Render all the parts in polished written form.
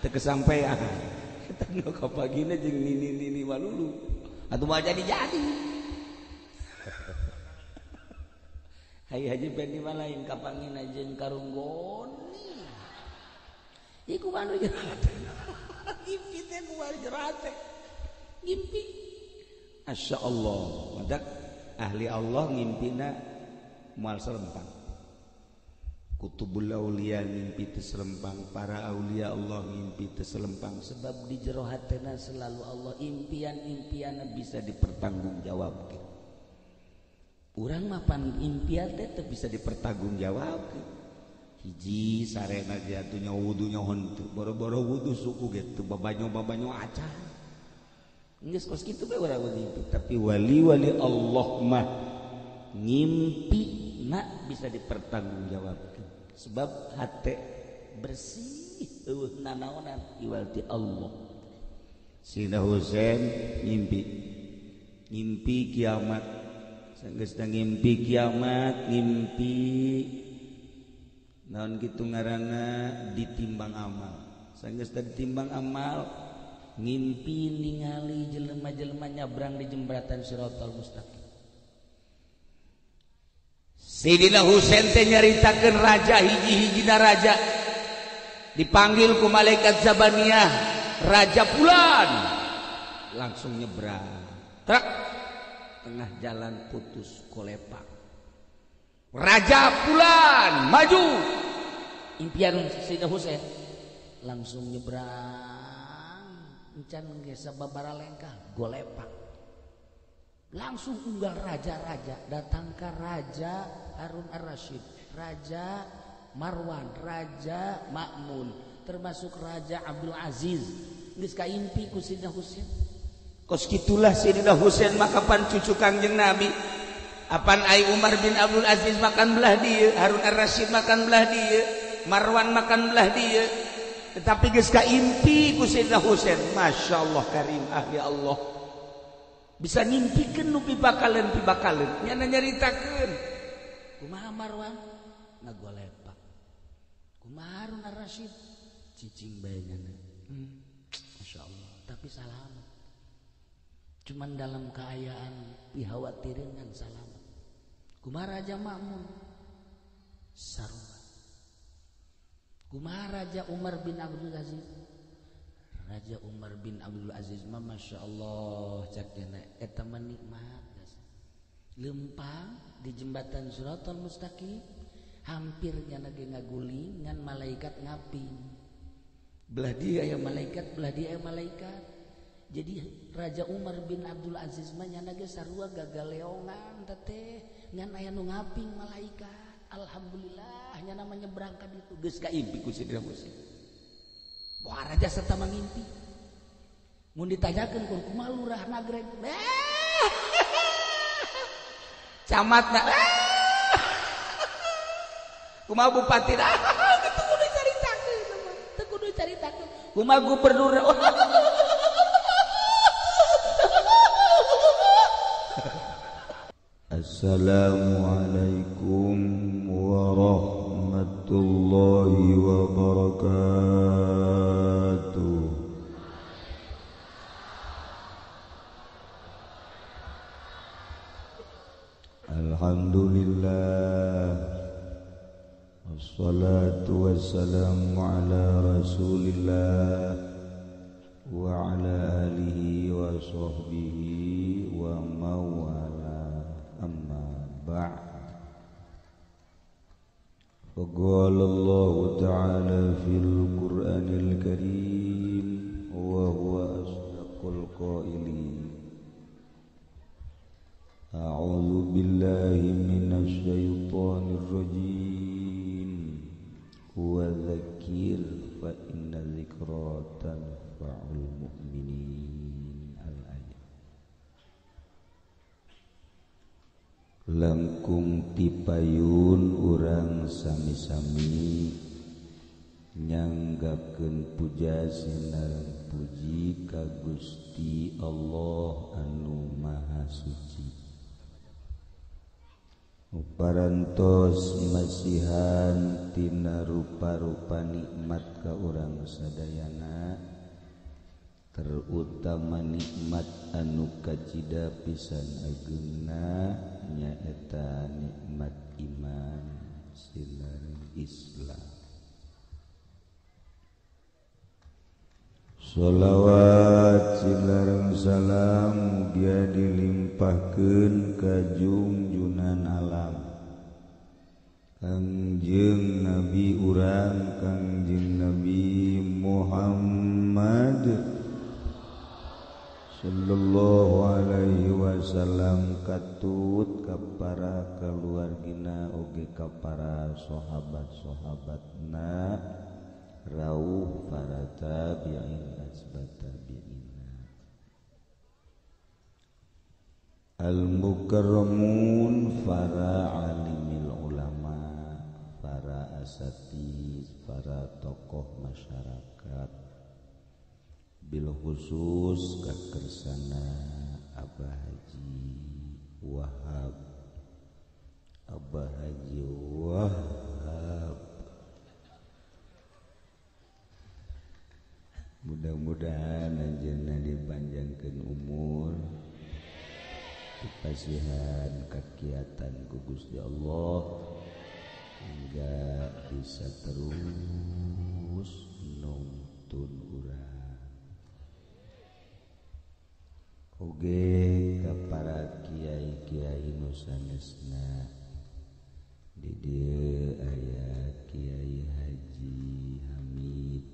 Teu kesampaian. Eta nu kapagina jeung nini-nini walulu. Atuh moal jadi-jadi. Hai Haji Pendi mah lain kapangina jeung karunggoni. Iku mah nu jerate. Ngimpi teh kumaha jerate. Ngimpi. Masya Allah. Madak ahli Allah ngimpina moal serempang. Kutubul aulia ngimpi teu serempang, para aulia Allah ngimpi teu serempang, sebab di jero hatena selalu Allah, impian-impianna bisa dipertanggungjawabkeun. Urang mah pan impian teh teu bisa dipertanggungjawabkeun. Hiji sarena jatuhnya wudunya henteu, boro-boro wudu suku ge teu babanyo-babanyo acan. Geus kos kitu bae urang ngimpi, tapi wali-wali Allah mah ngimpi nak bisa dipertanggungjawabkeun. Sebab hate bersih eueuh nanaonan iwal ti Allah. Sayyidina Husain ngimpi, ngimpi kiamat. Sanggeus ngimpi kiamat, ngimpi naon kitu ngaranna ditimbang amal. Sanggeus ditimbang amal, ngimpi ningali jelema-jelema nyabrang di jembatan Siratal Mustaqim. Sayyidina Husain teh nyaritakeun raja hiji-hijina raja dipanggil ku malaikat Zabaniyah, raja fulan langsung nyebrang, truk tengah jalan putus kolepak. Raja fulan maju, impian Sayyidina Husain langsung nyebrang, encan geus sababara lengkah golepak. Langsung unggal raja-raja datang ke Raja Harun Ar-Rasyid, Raja Marwan, Raja Ma'mun, termasuk Raja Abdul Aziz. Geus kaimpi ku Sayyidina Husain. Kos kitulah Sayyidina Husain maka pan cucu Kangjeng Nabi. Apan ai Umar bin Abdul Aziz makan belah dieu, Harun Ar-Rasyid makan belah dieu, Marwan makan belah dieu. Tetapi geus kaimpi ku Sayyidina Husain. Masya Allah karim ahli Allah. Bisa ngimpikeun nu pibakaleun nyana nyaritakeun kumaha Marwan ngagolepak, kumaha Harun Ar-Rasyid cicing bae nyana. Masya Allah, tapi salamet, cuman dalam keayaan pihawatireun ngan salamet. Kumaha Raja Ma'mun sarua, kumaha Raja Umar bin Abdul Aziz. Raja Umar bin Abdul Aziz mah Masya Allah cak dina eta mah nikmat lempang di jembatan Siratal Mustaqim, hampir nyana ge ngaguling ngan malaikat ngaping, belah dia aya malaikat, belah dia aya malaikat. Jadi Raja Umar bin Abdul Aziz mah nyana ge sarua gagaleongan teh ngan aya nu ngaping malaikat. Alhamdulillah nyana mah nyebrang ka ditu geus kaimpi ku Sayyidina Husain. Wah raja serta mangimpi. Mun ditanyakeun ku kumaha lurah Nagreg? Camatna. Kumaha bupati? Teu kudu caritakeun, teu kudu caritakeun. Kumaha gubernur? Assalamualaikum warahmatullahi wabarakatuh. Alhamdulillah, wassalatu wassalamu ala rasulillah wa ala alihi wa sahbihi wa mawala, amma ba'd. Faqala Allah ta'ala fil Qur'anil Karim wa huwa asdaqul qailin. A'udzu billahi minasy syaithanir rajim. Wa dzakir fa inna dzikra tanfa'ul mu'minin. Al-ayat. Langkung tipayun urang sami-sami nyanggakeun puja sinareng puji ka Gusti Allah anu Maha Suci. Parantos masihan tina rupa-rupa nikmat ka urang sadayana. Terutama nikmat anu kacida pisan ageungna nyaeta nikmat iman silaring Islam. Sholawat silareng salam mugia dilimpahkeun ka junjunan alam Kangjeng Nabi urang Kangjeng Nabi Muhammad sallallahu alaihi wasallam katut ka para keluargina oge ka para sahabat-sahabatna rauh para tabi'in asbat tabi'ina al-mukarramun para alimil ulama, para asatiz, para tokoh masyarakat, bil khusus kakersana Abah Haji Wahab, Abah Haji Wahab. Mudah-mudahan anjeunna dipanjangkeun umur, dipasihan kakiatan ku Gusti Allah hingga bisa terus nuntun urang. Oge ka para kiai-kiai nu sanesna di dieu aya Kiai Haji Hamid,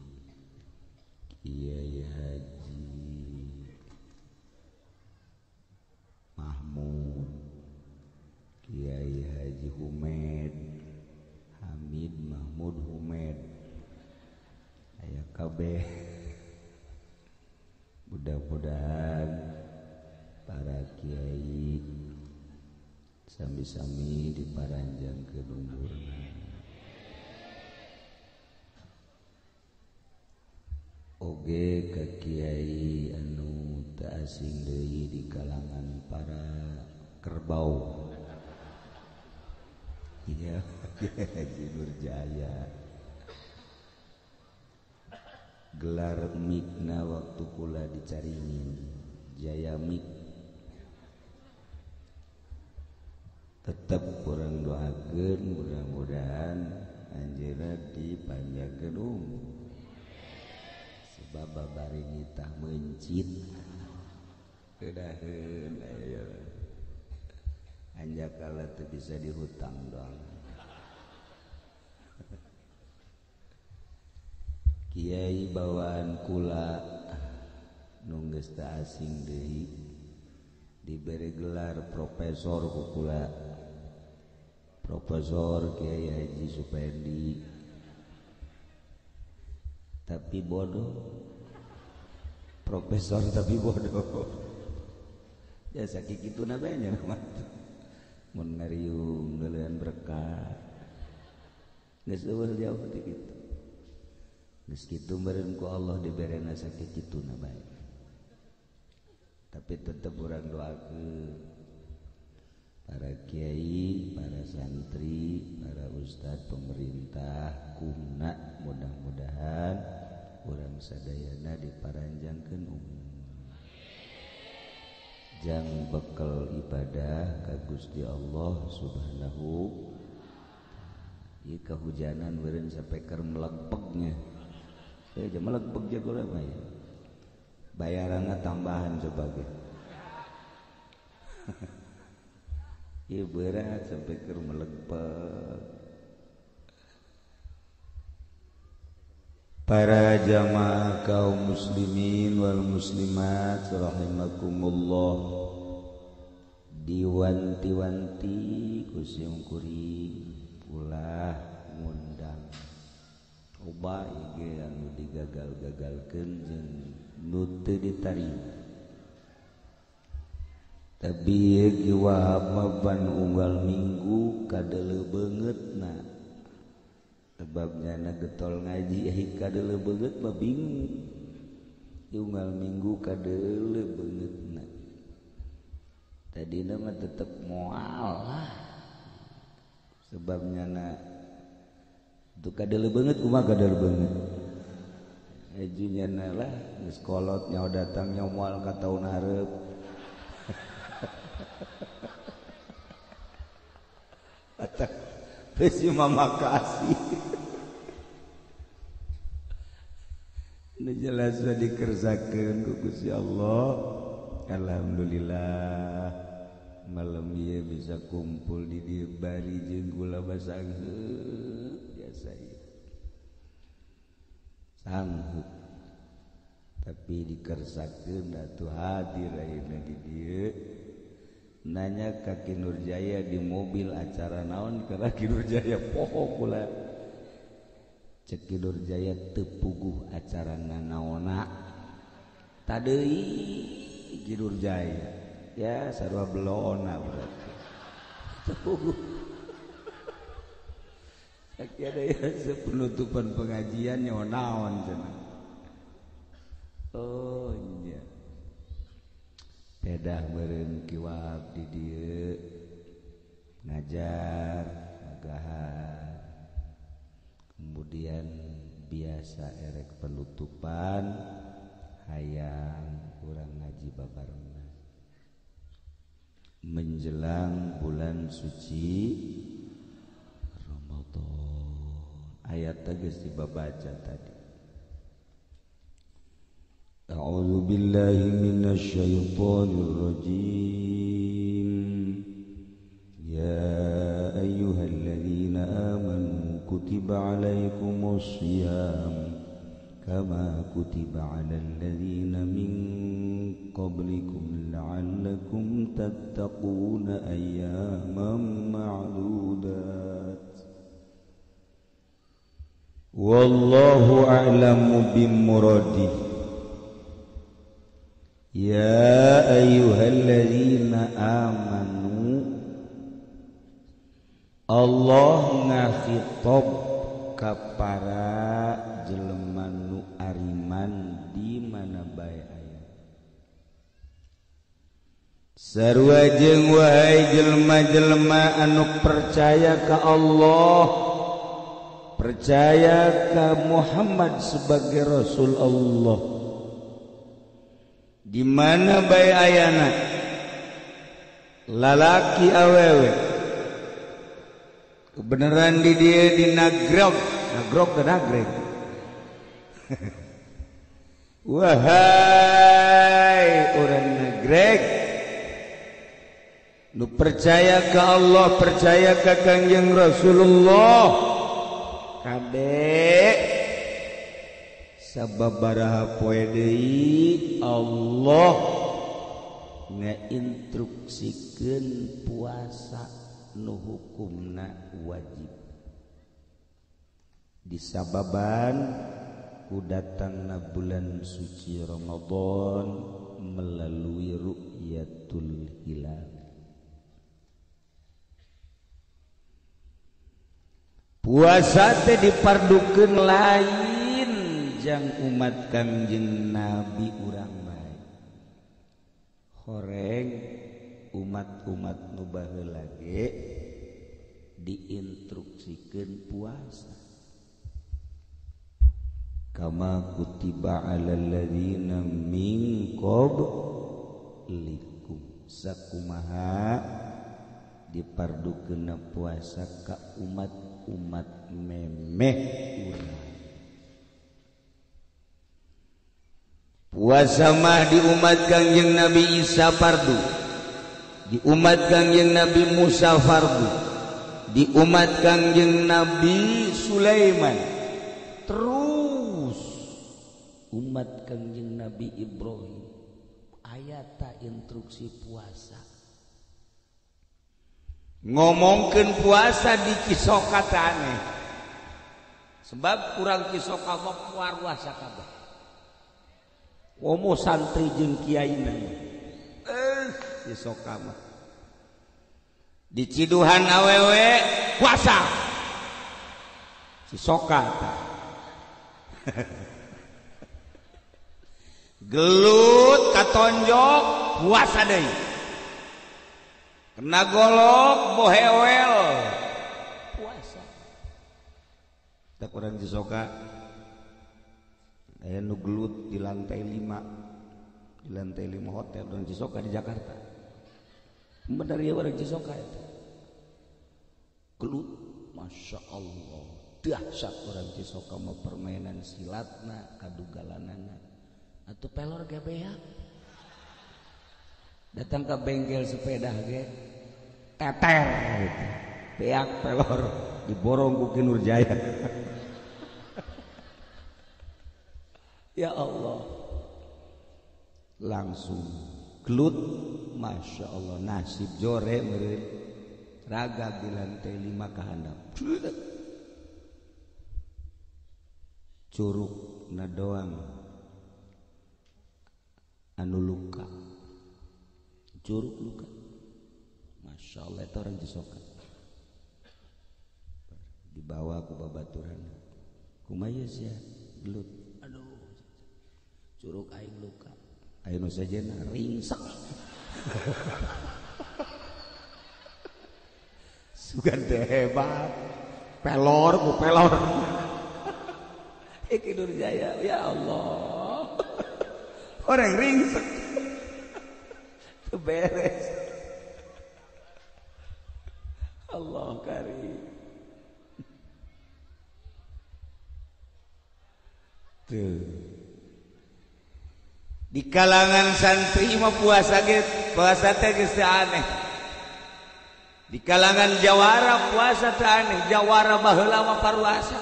Kiai Haji Mahmud, Kiai Haji Humed, Hamid Mahmud Humed, aya kabeh. Mudah-mudahan para kiai sami-sami diparanjangkeun umurna. Oge ka kiai anu teu asing deui di kalangan para kerbau. Iya, Kiai Haji Nurjaya. Gelar mikna waktu kula dicaringin Jaya Mik. Tetep kurang doakeun mudah-mudahan anjeunna dipanjangkeun umur. Sebab babari nitah mencit. Kedaheun aya. Anjakala teu bisa dihutang doang. Kiai bawaan kula nu geus teu asing deui diberi gelar profesor ku kula. Profesor Kiai Haji Supendi. Tapi bodoh. Profesor tapi bodoh. Ya sakitu kituna bae nya mah. Mun ngariung leuleun berkah. Geus eueuh jauh ti kitu. Geus kitu meureun ku Allah diberena sakitu kituna bae. Tapi tetep urang doakeun para kiai, para santri, para ustad, pemerintah, kumna, mudah-mudahan urang sadayana diparanjangkeun umur. Jang bekel ibadah ka Gusti Allah Subhanahu. Ieu kahujanan meureun sampai keur melegpegnya. Heuh melegpeg jago mah ya. Bayaranna tambahan coba ge. Ieu berat sampai keur melegpeg. Para jamaah kaum muslimin wal muslimat rahimakumullah, diwanti-wanti ku sim kuring ulah ngundang loba ieu anu digagal-gagalkeun jeung nu teu ditarima. Tapi ieu Wahab mah unggal minggu kadeuleu beungeutna. Sebabnya na getol ngaji kadeuleu beungeut mah bingung. Unggal minggu kadeuleu beungeutna. Tadina mah tetep moal lah. Sebabnya na itu kadeuleu beungeut kumaha kadeuleu beungeut. Ejinya lah geus kolot nyawa datang nyawa moal ka taun hareup. Atak besi mama kasih. Nu jelas dikersakeun ku Gusti Allah. Alhamdulillah malam ieu bisa kumpul di dieu bari jeung kula basangheut biasa ieu. Sanggup tapi dikersakeun atuh hadir ayeuna di dieu. Nanya ka Ki Nurjaya di mobil acara naon karena Ki Nurjaya poho kula. Cek Ki Nurjaya teu puguh acara nanaona. Tadeui Ki Nurjaya ya sarua belona berarti. Teu puguh. Sakieu ya penutupan pengajian nyawa naon cenah. Oh iya. Pedah meureun kiwab di dieu ngajar magahan. Kemudian biasa erek penutupan hayang urang ngaji babarengan menjelang bulan suci Ramadan. Ayat geus dibabaca tadi. A'udzu billahi minasy syaithanir rajim. Ya ayyuhalladzina amanu kutiba alaikumus shiyam kama kutiba alal ladzina min qablikum la'allakum tattaquna ayyaman ma'dudat. Wallahu a'lamu bimuradihi. Ya ayyuhalladzina amanu, Allah ngakhitab ka para jelema nu ariman di mana bae aya. Sarua jeung wahai jelema-jelema anu percaya ka Allah, percaya ka Muhammad sebagai Rasul Allah. Di mana bae ayana lalaki awewe kebenaran di dia di nagrog nagrog ke nagreg. Wahai orang nagreg nu percaya ke Allah, percaya ke Kangjeng Rasulullah, kadek sababaraha poe deui Allah ngainstruksikeun puasa nu hukumna wajib. Disababan ku datangna bulan suci Ramadan melalui ru'yatul hilal. Puasa teh dipardukeun lain jang umat Kangjeng Nabi urang bae. Horeng umat-umat nu baheula ge diinstruksikeun puasa. Kama kutiba alal ladzina min qablikum, sakumaha dipardukeunna puasa ka umat-umat memeh urang. Puasa mah di umat Kangjeng Nabi Isa fardu, di umat Kangjeng Nabi Musa fardu, di umat Kangjeng Nabi Sulaiman, terus umat Kangjeng Nabi Ibrahim. Ayata instruksi puasa. Ngomongkeun puasa di Cisoka teh aneh. Sebab kurang Cisoka mah puasa kabeh. Komo santri jeung kiaina Cisoka mah diciduhan awewe puasa Cisoka tah. Gelut katonjok puasa deui, kena golok bohewel puasa. Tak kurang Cisoka Aya nu gelut di lantai 5. Di lantai 5 hotel dan Cisoka di Jakarta. Bener ya orang Cisoka itu. Gelut, Masya Allah. Dahsyat orang Cisoka mau permainan silatna, kadugalanana. Atau pelor ge beak. Datang ke bengkel sepeda ge teter gitu. Beak pelor diborong ku Ki Nurjaya. Ya Allah. Langsung gelut, Masya Allah, nasib jore meureun raga di lantai 5 ka handap. Curug na doang anu luka. Curug luka. Masya Allah itu orang Cisoka. Dibawa ku babaturan. Kumaha sia gelut. Aduh. Curug aing luka. Ayo nu sejenna ringsek. Sugan teh hebat. Pelor ku pelor. Ki Nurjaya, ya Allah. Orang ringsek. Teu beres. Allah karim. Tuh. Di kalangan santri mah puasa ge puasa teh geus teu aneh. Di kalangan jawara puasa teu aneh, jawara baheula mah paruasa.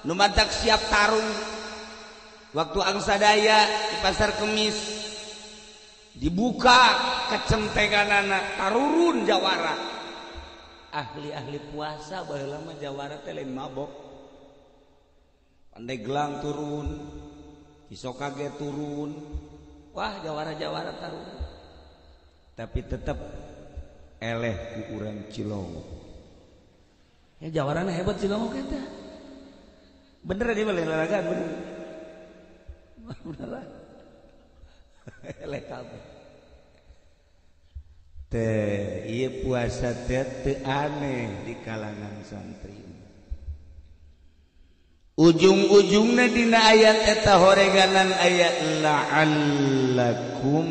Nu mantak siap tarung. Waktu angsadaya di pasar Kemis dibuka kecenteganana tarurun jawara. Ahli-ahli puasa baheula mah jawara teh lain mabok. Pandeglang turun, Cisoka ge turun. Wah, jawara-jawara tarun. Tapi tetap eleh ku urang Cilongok. Ya jawarana hebat Cilongok eta. Bener dia boleh lalagan bener. Bener. Eleh kabeh. Teh, ieu puasa teh teu aneh di kalangan santri. Ujung-ujungna dina ayat eta horeganan ayat la'allakum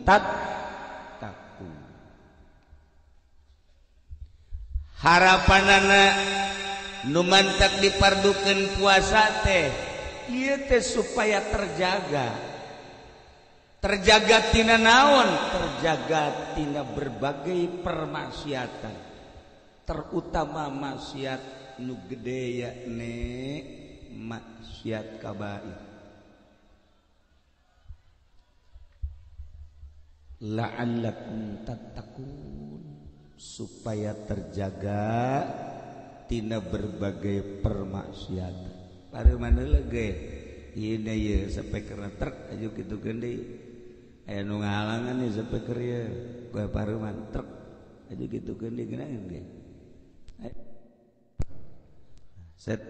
tattaqun. Harapanana nu mantak dipardukeun puasa teh ieu teh supaya terjaga. Terjaga tina naon? Terjaga tina berbagai permaksiatan. Terutama maksiat nu gede yakni maksiat kabair. La'allakum tattaqun, supaya terjaga tina berbagai permaksiatan. Pareuman heula ge ieu ieu sapekerna truk aju kitu gede. Aya nu ngahalangan ieu sapeker ieu koe pareuman truk aju kitu gede geunaheun ge. Set.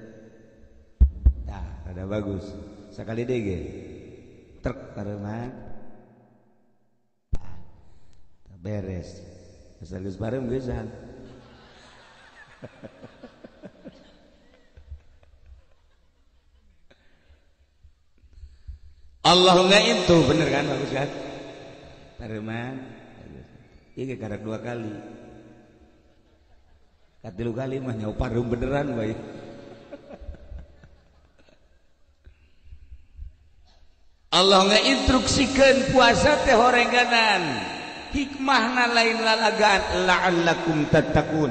Tah, rada bagus. Sakali deui ge. Truk pareuman. Tah beres. Asal geus pareum geusan. Allah enggak itu bener kan bagus kan? Pareuman. Ieu ge karak dua kali. Katilu kali mah nyawa pareum beneran bae. Allah ngeinstruksikeun puasa teh horenganan. Hikmahna lain lalagaan la'allakum tattaqun.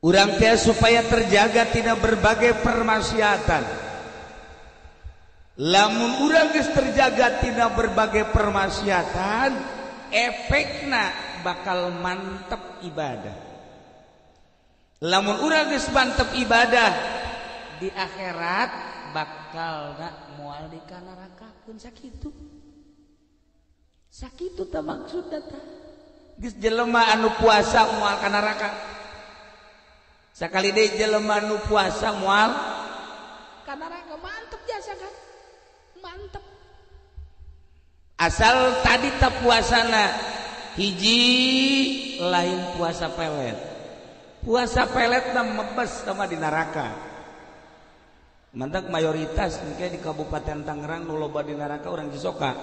Urang teh supaya terjaga tina berbagai permaksiatan. Lamun urang geus terjaga tina berbagai permaksiatan, efekna bakal mantep ibadah. Lamun urang geus mantep ibadah di akhirat bakal na moal di ka nerakakeun sakitu. Sakitu tah maksudna tah. Geus jelema anu puasa moal ka neraka. Sakali deui jelema anu puasa moal ka neraka, mantep jasa kan? Mantep. Asal tadi tah puasana hiji lain puasa pelet. Puasa pelet mah mebes sama di neraka. Mantak mayoritas engke di Kabupaten Tangerang nu loba di neraka orang Cisoka.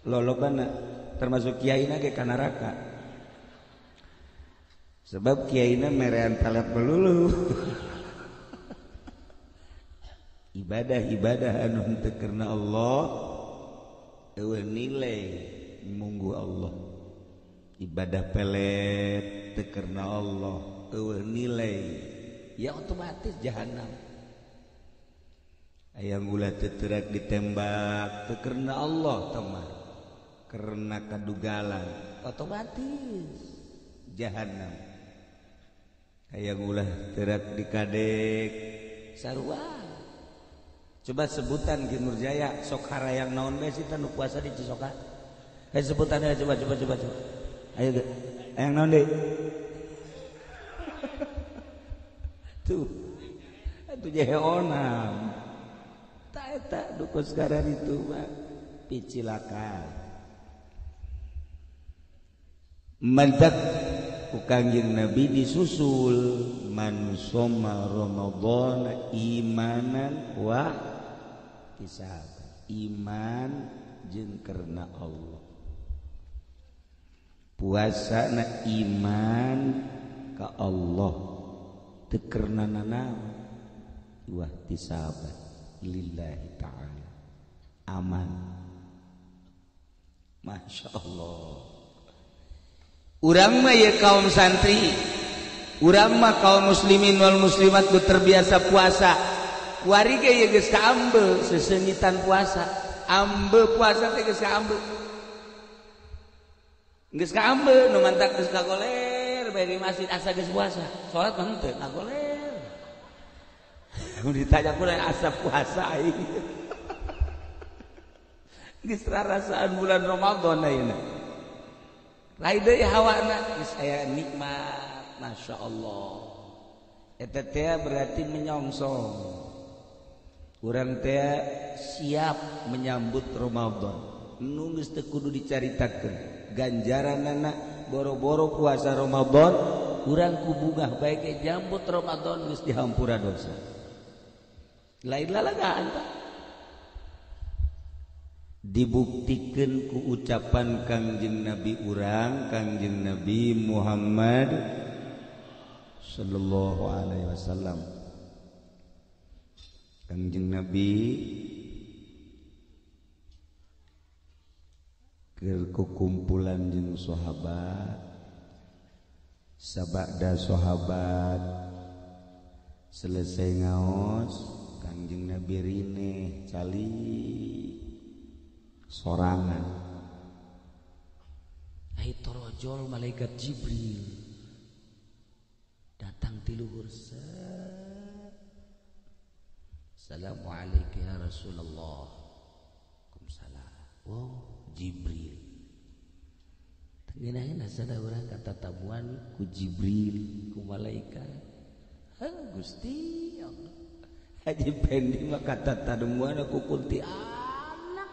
Lolobana termasuk kiaina ge ka neraka. Sebab kiaina merean pelet melulu. Ibadah-ibadah anu henteu karena Allah eueuh nilai munggu Allah. Ibadah pelet teu karena Allah eueuh nilai, ya otomatis jahanam. Ayam ulah teterak ditembak teu karena Allah teman, karena kadugalan otomatis jahanam. Ayam ulah terak dikadek sarua. Coba sebutan Ki Nurjaya sok harayang naon bae sih nu puasa di Cisoka. Ayo sebutannya coba coba coba coba. Ayo ge. Hayang naon deui? Tuh. Atuh jeheonam. Ta eta duka sekarang itu mah picilakan. Mantak ku Kangjeng Nabi disusul man shoma Ramadan imanan wa ihtisaban. Iman jeung karena Allah. Puasa na iman ka Allah teu karena nanaon wa ihtisaban lillahi ta'ala. Aman. Masya Allah. Urang mah ye kaum santri, urang mah kaum muslimin wal muslimat nu terbiasa puasa. Kuari ge ye geus kaambe sesengitan puasa. Ambe puasa teh geus kaambe. Geus kaambe nu mantak geus kagoler bae di masjid asa geus puasa. Salat mah henteu kagoler. Mun ditanya ku asa puasa aing. Geus rarasaan bulan Ramadan ayeuna. Lain deui hawana geus aya nikmat, Masya Allah. Eta teh berarti menyongsong. Urang teh siap menyambut Ramadan. Nu geus teu kudu dicaritakeun. Ganjaranana boro-boro puasa Ramadan, urang ku bungah bae ge nyambut Ramadan geus dihampura dosa. Lain lalagaan Pak. Dibuktikan ku ucapan Kangjeng Nabi urang, Kangjeng Nabi Muhammad sallallahu alaihi wasallam. Kangjeng Nabi keur kukumpulan jeung sahabat, sabada sahabat selesai ngaos, Kangjeng Nabi rineh cali sorangan. Ai torojol malaikat Jibril datang ti luhur. Assalamualaikum ya Rasulullah. Waalaikumsalam. Oh, Jibril. Tengenaheun asana urang katatamuan ku Jibril, ku malaikat. Ha Gusti Allah. Haji Pendi mah katatamuan ku kunti anak.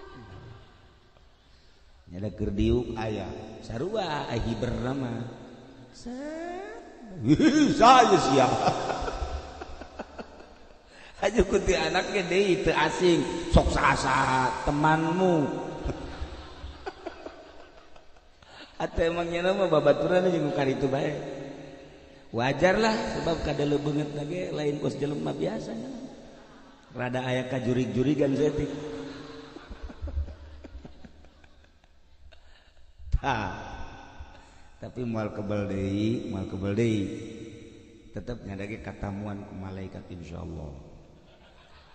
Nyada keur diuk aya sarua ahi bernama. Saya siap. Haji kunti anaknya deui teu asing, sok sasa temanmu. Atau emangnya nama babaturan jeung karitu bae. Wajar lah sebab kadele beungeut ge lain kos jelema biasa nya. Rada aya kajurig-jurigan saeutik. Tah. Tapi moal kebel deui, moal kebel deui. Tetep nyadage katamuan ku malaikat insyaallah.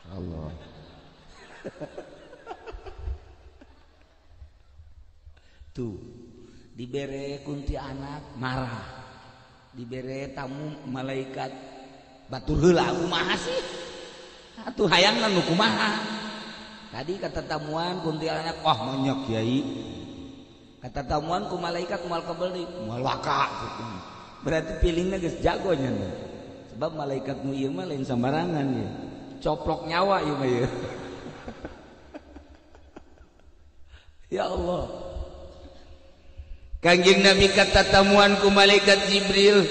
Allah. Tuh, dibere kunti anak marah. Dibere tamu malaikat batur heula kumaha sih? Atuh hayangna nu kumaha? Tadi kata tamuan kunti anak, oh monyok kiai. Kata tamuan ku malaikat moal kebel deui, moal waka. Berarti pilihna geus jago nya. Sebab malaikat nu ieu mah lain sambarangan ya. Coplok nyawa ieu mah ieu. Ya Allah. Kangjeng Nabi kata tamuan ku malaikat Jibril.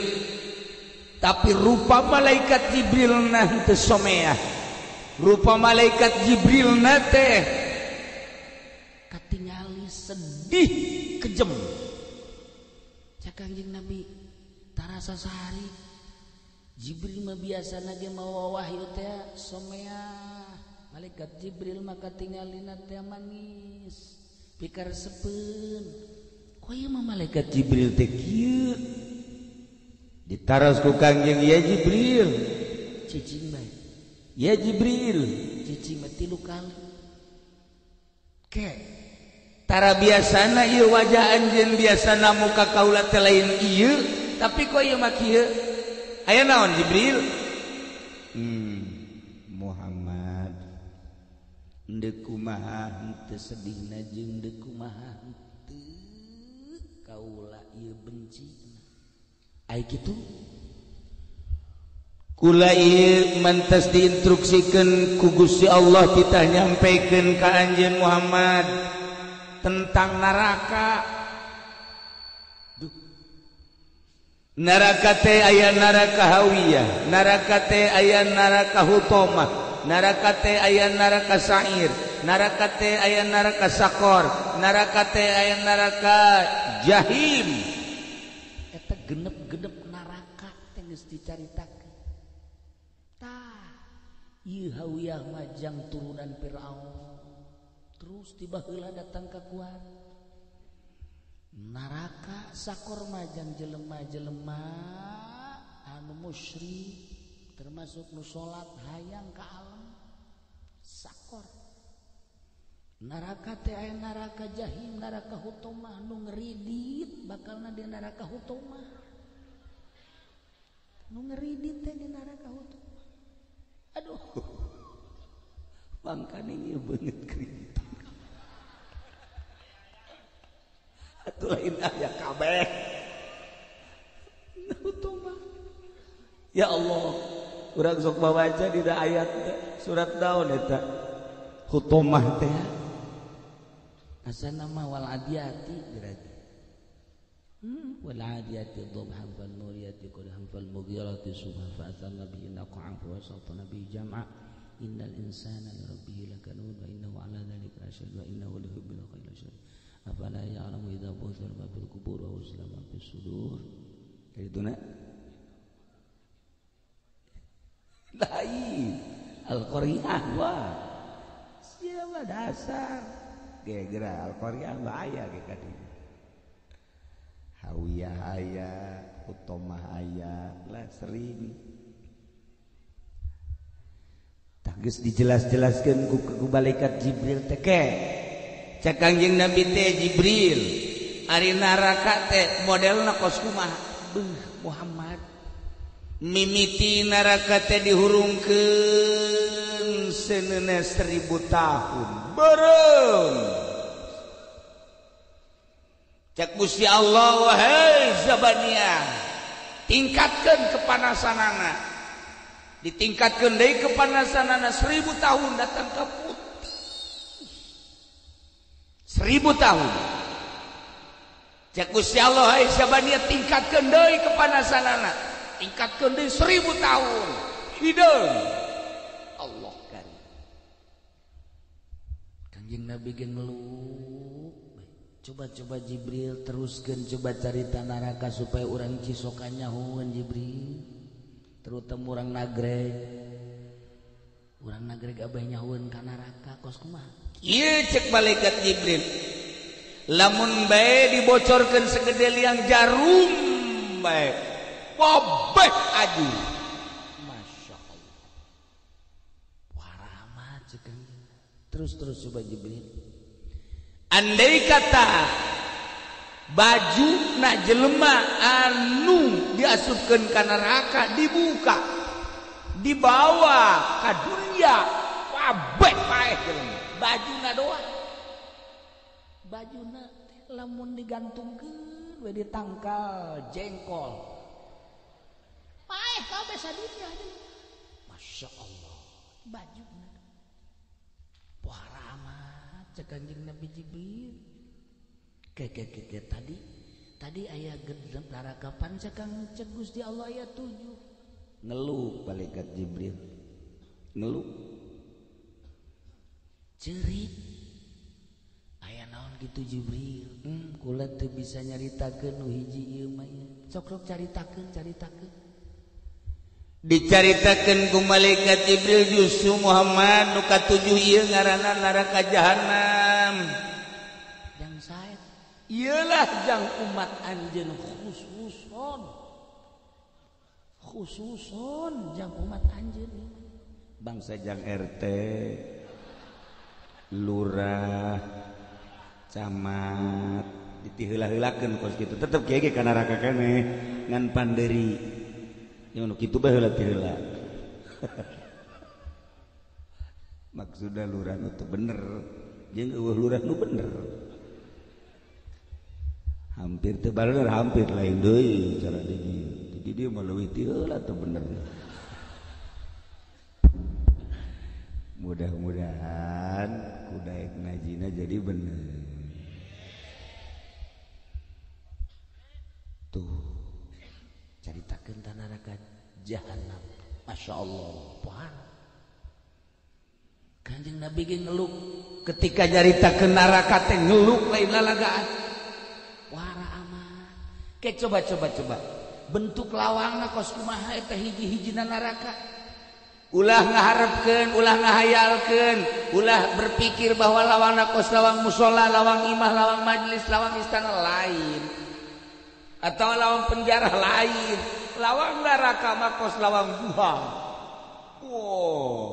Tapi rupa malaikat Jibril na teu someah. Rupa malaikat Jibril na teh katingali sedih kejem. Cak Kangjeng Nabi tarasa sehari Jibril mah biasana ge mawa wahyu teh someah. Malaikat Jibril mah katingalina teh manis, pikaresepeun. Kok ieu mah malaikat Jibril teh kieu? Ditaros ku Kangjeng, "Ya Jibril, cicing bae. Ya Jibril, cicing bae 3 kali." Ke tara biasana ieu wajah anjeun, biasana muka kaula teh lain ieu, tapi kok ieu mah kieu? Aya naon Jibril? Muhammad, deuk kumaha henteu sedihna jeung deuk kumaha henteu kaula ieu benci. Ai kitu kula ieu mantas diinstruksikeun ku Gusti Allah titah nyampaikan ka anjeun Muhammad tentang neraka. Duh. Neraka teh aya neraka hawiyah, neraka teh aya neraka hutomah, neraka teh aya neraka sa'ir, neraka teh aya neraka sakor, neraka teh aya neraka jahim. Eta genep-genep neraka teh geus dicaritakeun. Tah, ieu hawiyah mah jang turunan Firaun. Terus tiba heula datang ka kuat. Neraka sakor mah jang jelema-jelema anu musyrik, termasuk nu salat hayang ka alam sakor. Neraka teh aya neraka jahim, neraka hutomah, nu ngeridit bakalna di neraka hutomah. Nu ngeridit teh di neraka hutomah. Aduh. Mangkane ieu beungeut kredit. Atuh lain aya kabeh. Hutomah. Ya Allah, urang sok mawaca dina ayat surat daun eta. Hutomah teh. Asana mah wal adiyati berarti. Wal adiyati dhabhan fal muriyati qadhan fal mughirati subhan fa atharna bihi naq'an fa wasatna bihi jam'a. Innal insana li rabbih lakanud wa innahu ala dzalika lasyahid wa innahu li hubbil khairi lasyadid. Afala ya'lamu idza bu'thira ma fil qubur wa husila ma fis sudur. Itu nak lain Al-Qari'ah wah. Siapa dasar gegra Al-Qari'ah bahaya ge ka dieu. Hawiyah aya, hutomah aya, lah sering. Tah geus dijelas-jelaskeun ku malaikat Jibril teh ke. Cak Kangjeng Nabi teh Jibril, ari neraka teh modelna kos kumaha? Beuh Muhammad. Mimiti neraka teh dihurungkeun seuneuneun 1000 tahun. Beureum. Cak Gusti Allah, wahai Zabaniyah, tingkatkeun kepanasanana. Ditingkatkeun deui kepanasanana 1000 tahun datang ka putih. 1000 tahun. Cak Gusti Allah, hai Zabaniyah, tingkatkeun deui kepanasanana. Tingkatkeun deui 1000 tahun. Hideung. Allah karim. Kangjeng Nabi ge ngeluh. Coba-coba Jibril teruskeun coba carita neraka supaya urang cisokan nyahoeun Jibril. Terutama urang nagreg. Urang nagreg abah nyahoeun ka neraka kos kumaha? Ieu cek malaikat Jibril. Lamun bae dibocorkeun segede liang jarum bae. Bobeh aju. Masya Allah. Wah, cek terus-terus coba Jibril. Andai kata baju nak jelema anu diasupkeun ka neraka dibuka dibawa ka dunia kabeh paeh jelema bajuna doang, bajuna lamun digantungkeun we ditangkal jengkol paeh kabeh sadunya. Masya Allah bajuna pohara cek Kanjeng Nabi Jibril. Ke tadi aya genep neraka pan cek Gusti Allah aya 7. Ngeluh malaikat Jibril. Ngeluh. Cerik. Aya naon kitu Jibril? Kula teu bisa nyaritakeun nu hiji ieu mah ieu. Sok-sok caritakeun, caritakeun. Dicaritakeun ku malaikat Jibril justru Muhammad nu katujuh ieu ngaranna neraka jahanam. Jang sae. Iyalah jang umat anjeun khususon. Khususon jang umat anjeun. Bangsa jang RT, lurah, camat ditiheula-heulakeun kos kitu tetep kieu ge ka neraka keneh ngan panderi. Yang nu kitu bae heula ti heula. Maksudna lurah nu teu bener jeung eueuh lurah nu bener. Hampir teu bener hampir lain deui cara di dieu. Di dieu mah leuwih ti heula teu bener. Mudah-mudahan kudaek ngajina jadi bener. Tuh caritakeun tanah neraka jahanam. Masya Allah, pohara. Kanjeng Nabi ge ngeluk ketika nyaritakeun neraka teh ngeluk lain lalagaan. Pohara amat. Ke coba coba. Bentuk lawangna kos kumaha eta hiji-hijina neraka. Ulah ngaharepkeun, ulah ngahayalkeun, ulah berpikir bahwa lawangna kos lawang mushola, lawang imah, lawang majelis, lawang istana lain. Atau lawang penjara lain, lawang neraka mah kos lawang buha. Wow.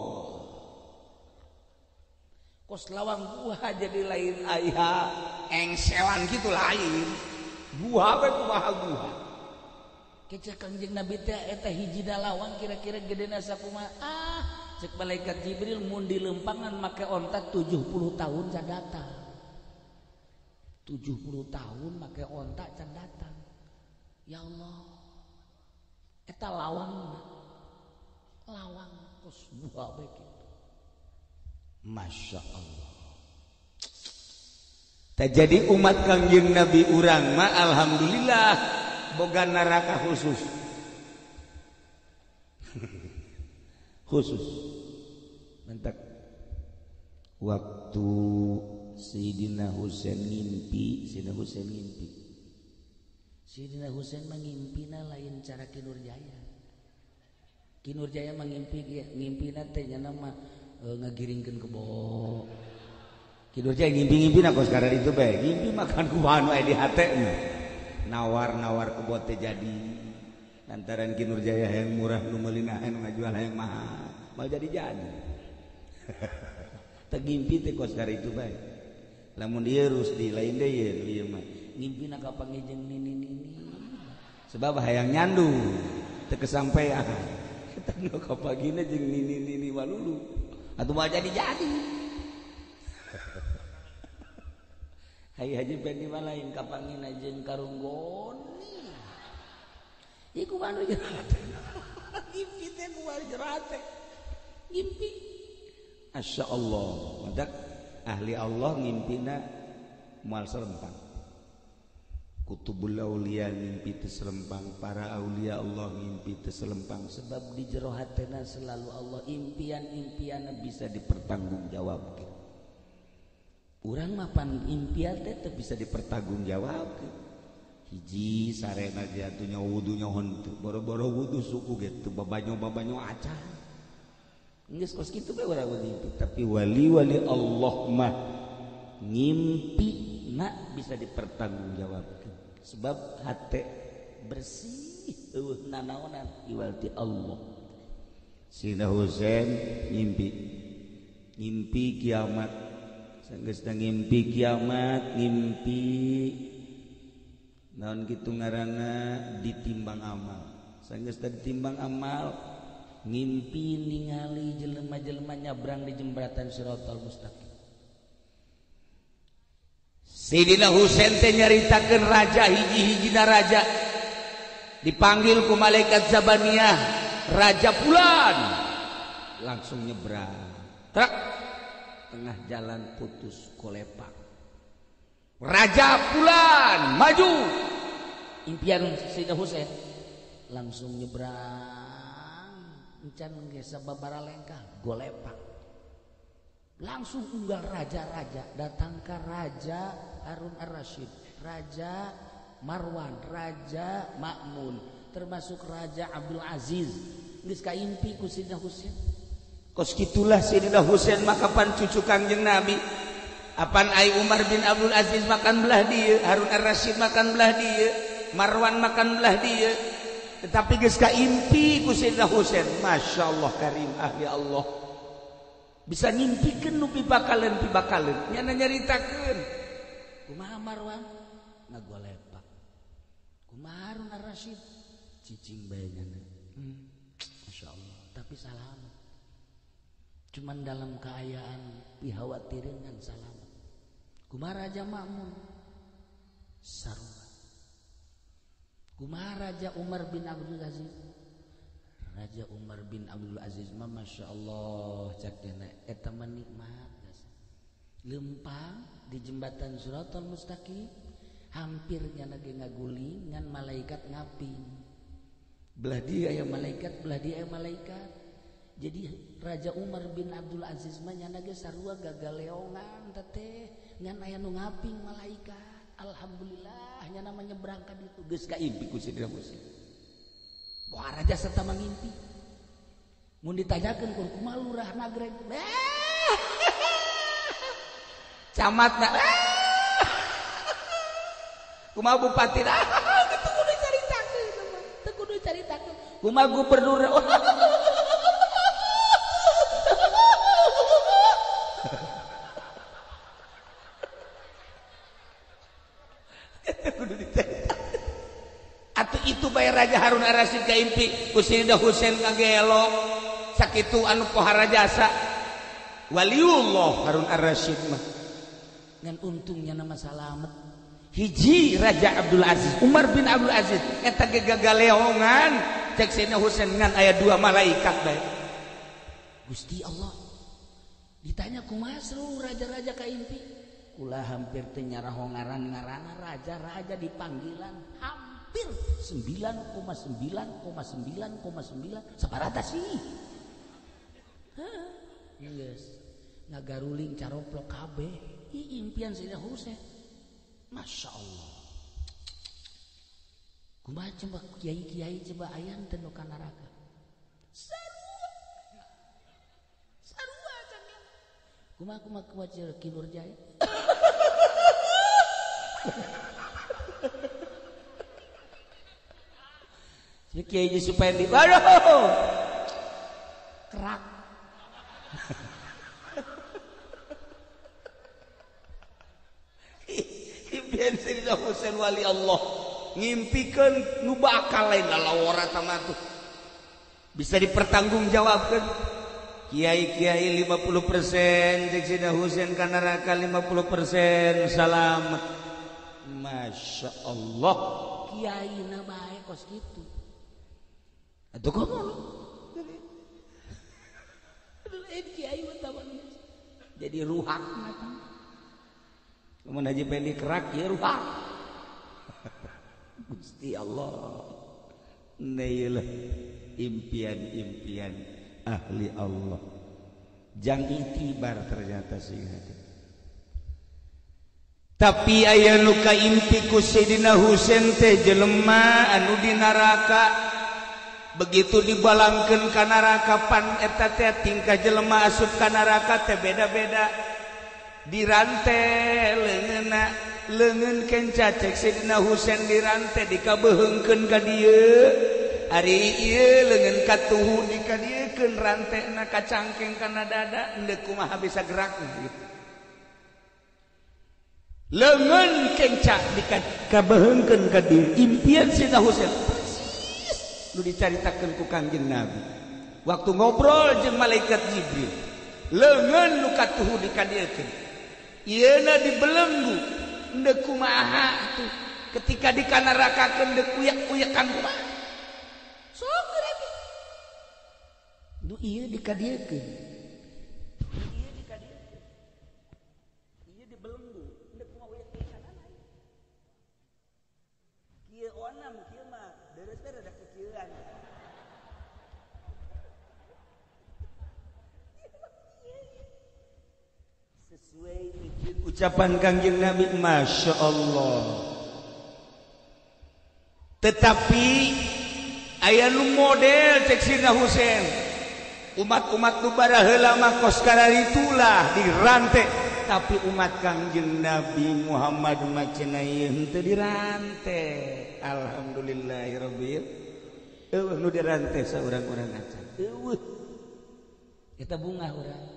Kos lawang buha jadi lain aya engselan gitu lain. Buha we kumaha buha. Kecek Kangjeng Nabi teh eta hiji lawang kira-kira gedena sakumaha? Ah, cek malaikat Jibril mun di lempangan make onta 70 tahun can datang. 70 tahun make onta can datang. Ya Allah, eta lawang, lawang kos buah begitu. Masya Allah. Tak jadi umat Kangjeng Nabi urang mah alhamdulillah boga neraka khusus. Khusus. Mentak waktu Sayyidina Husain ngimpi, Sayyidina Husain ngimpi. Sayyidina Husain mengimpina lain cara Ki Nurjaya. Ki Nurjaya mengimpi ngimpina teh nya mah ngagiringkeun kebo. Ki Nurjaya ngimpi-ngimpina kos karena itu bae. Ngimpi makan kumaha nu aya di hate mah. Nawar-nawar kebo teh jadi. Lantaran Ki Nurjaya hayang murah nu meulina hayang ngajual hayang mahal. Mal jadi-jadi. Teu ngimpi teh kos karena itu bae. Lamun ieu Rusdi lain deui ieu mah. Ngimpina ka panggih nini-nini sebab hayang nyandu teu kesampaian eta nu kapagina jeung nini-nini walulu atuh moal jadi-jadi. Hai Haji Pendi mah lain kapangina jeung karunggoni ieu kumaha nu jerate ngimpi teh kumaha jerate ngimpi. Masyaallah madak ahli Allah ngimpina moal serempang. Kutubul aulia ngimpi teu selempang, para aulia Allah ngimpi teu selempang, sebab di jero hatena selalu Allah impian-impianna bisa dipertanggungjawabkeun. Urang mah pan impian teh teu bisa dipertanggungjawabkeun. Hiji sarena ge atuh nya wudu nya henteu, boro-boro wudu suku ge teu babanyo-babanyo acan. Geus kos kitu bae urang ngimpi, tapi wali-wali Allah mah ngimpi nak bisa dipertanggungjawabkeun. Sebab hate bersih eueuh nanaonan iwal ti Allah. Sayyidina Husain ngimpi. Ngimpi kiamat. Sanggeus ngimpi kiamat, ngimpi naon kitu ngaranna ditimbang amal. Sanggeus ditimbang amal, ngimpi ningali jelema-jelema nyabrang di jembatan Siratal Mustaqim. Sayyidina Husain teh nyaritakeun raja hiji-hijina raja dipanggil ku malaikat Zabaniyah, raja fulan langsung nyebrang truk tengah jalan putus kolepak. Raja fulan maju, impian Sayyidina Husain langsung nyebrang Encan geus sababara lengkah golepak. Langsung unggal raja-raja datang ke Raja Harun Ar-Rasyid, Raja Marwan, Raja Ma'mun, termasuk Raja Abdul Aziz. Geus kaimpi ku Sidina Husain. Kos kitulah Sidina Husain maka pan cucu Kangjeng Nabi. Apan ai Umar bin Abdul Aziz makan belah dieu, Harun Ar-Rasyid makan belah dieu, Marwan makan belah dieu. Tetapi geus kaimpi ku Sidina Husain. Masya Allah karim ahli Allah. Bisa ngimpikeun nu pibakaleun nyana nyaritakeun. Kumaha Marwan? Ngagolepak. Kumaha Harun Ar-Rasyid? Cicing bae nyana. Masya Allah, tapi salamet. Cuman dalam keayaan pihawatireun ngan salamet. Kumaha Raja Ma'mun? Sarua. Kumaha Raja Umar bin Abdul Aziz? Raja Umar bin Abdul Aziz mah Masya Allah cak dena eta mah nikmat lempang di jembatan Siratal Mustaqim hampir nyana ge ngaguling ngan malaikat ngaping belah dia aya malaikat belah dia aya malaikat. Jadi Raja Umar bin Abdul Aziz mah nyana ge sarua gagaleongan teteh ngan aya nu ngaping malaikat. Alhamdulillah nyana mah nyebrang ka ditu geus kaimpi ku Sidina Husain. Wah raja serta mangimpi. Mun ditanyakeun ku kumaha lurah Nagreg? Camatna. Kumaha bupati? Teu kudu caritakeun mah. Teu kudu caritakeun. Kumaha gubernur? Teu kudu dicaritakeun. Atuh itu bae Raja Harun Ar-Rasyid kaimpi ku Sidina Husain kagelok sakitu anu pohara jasa waliullah Harun Ar-Rasyid mah ngan untungnya nama salamet hiji Raja Abdul Aziz Umar bin Abdul Aziz eta ge gagaleongan cek Sidina Husain ngan aya dua malaikat bae. Gusti Allah ditanya kumaha seluruh raja-raja kaimpi kula hampir teu nyaraho ngaran-ngaranna raja-raja di panggilan hampir 9,9,9,9 sabarata sih. Heuh, geus ngagaruling caroplok kabeh. Ih impian Sayyidina Husain. Masya Allah. Kumaha coba kiai-kiai coba aya teu nu ka neraka. Sarua. Sarua cenah. Kumaha kumaha kumaha Ki Nurjaya. Kiai Supendi, waduh, kerak. Impian Sayyidina Husain wali Allah ngimpikeun nu bakal lain lalawara tama tuh bisa dipertanggungjawabkeun. Kiai-kiai 50% cek Sayyidina Husain ka neraka 50% salamet. Masya Allah. Kiai na bae kos kitu. Atuh komo lain kiai mah jadi ruhak mun Haji Pendi kerak ieu ruhak. Gusti Allah neulah impian-impian ahli Allah jang itibar ternyata sing hade. Tapi aya nu kaimpi ku Sayyidina Husain teh jelema anu di neraka. Begitu dibalangkeun ka neraka pan eta teh tingkah jelema asup ka neraka teh beda-beda. Dirante leungeunna, leungeun kenca cek Sayyidina Husain dirante dikabeheungkeun ka dieu. Ari ieu leungeun katuhu dikadiekeun rantena kacangkeng kana dada endeu kumaha bisa gerak gitu. Leungeun kenca dikabeheungkeun ka dieu. Impian Sayyidina Husain nu dicaritakeun ku Kangjeng Nabi waktu ngobrol jeung malaikat Jibril leungeun nu katuhu dikadiekeun ieuna dibelenggu endeu kumaha atuh ketika dikanarakakeun deuk kuyak-kuyakan kumaha sok lagi nu ieu dikadiekeun ieu dikadiekeun ieu dibelenggu endeu kumaha uyak-kuyakan kieu onam kieu mah deres teh rada kieuan. Sesuai ucapan Kangjeng Nabi, Masya Allah. Tetapi aya nu model cek Sina Husain, umat-umat nu baraheula mah kos kararitulah dirante, tapi umat Kangjeng Nabi Muhammad mah cenah ieu henteu dirante. Alhamdulillahirabbil eueuh nu dirante saurang-urang acan. Eueuh. Eta bungah urang.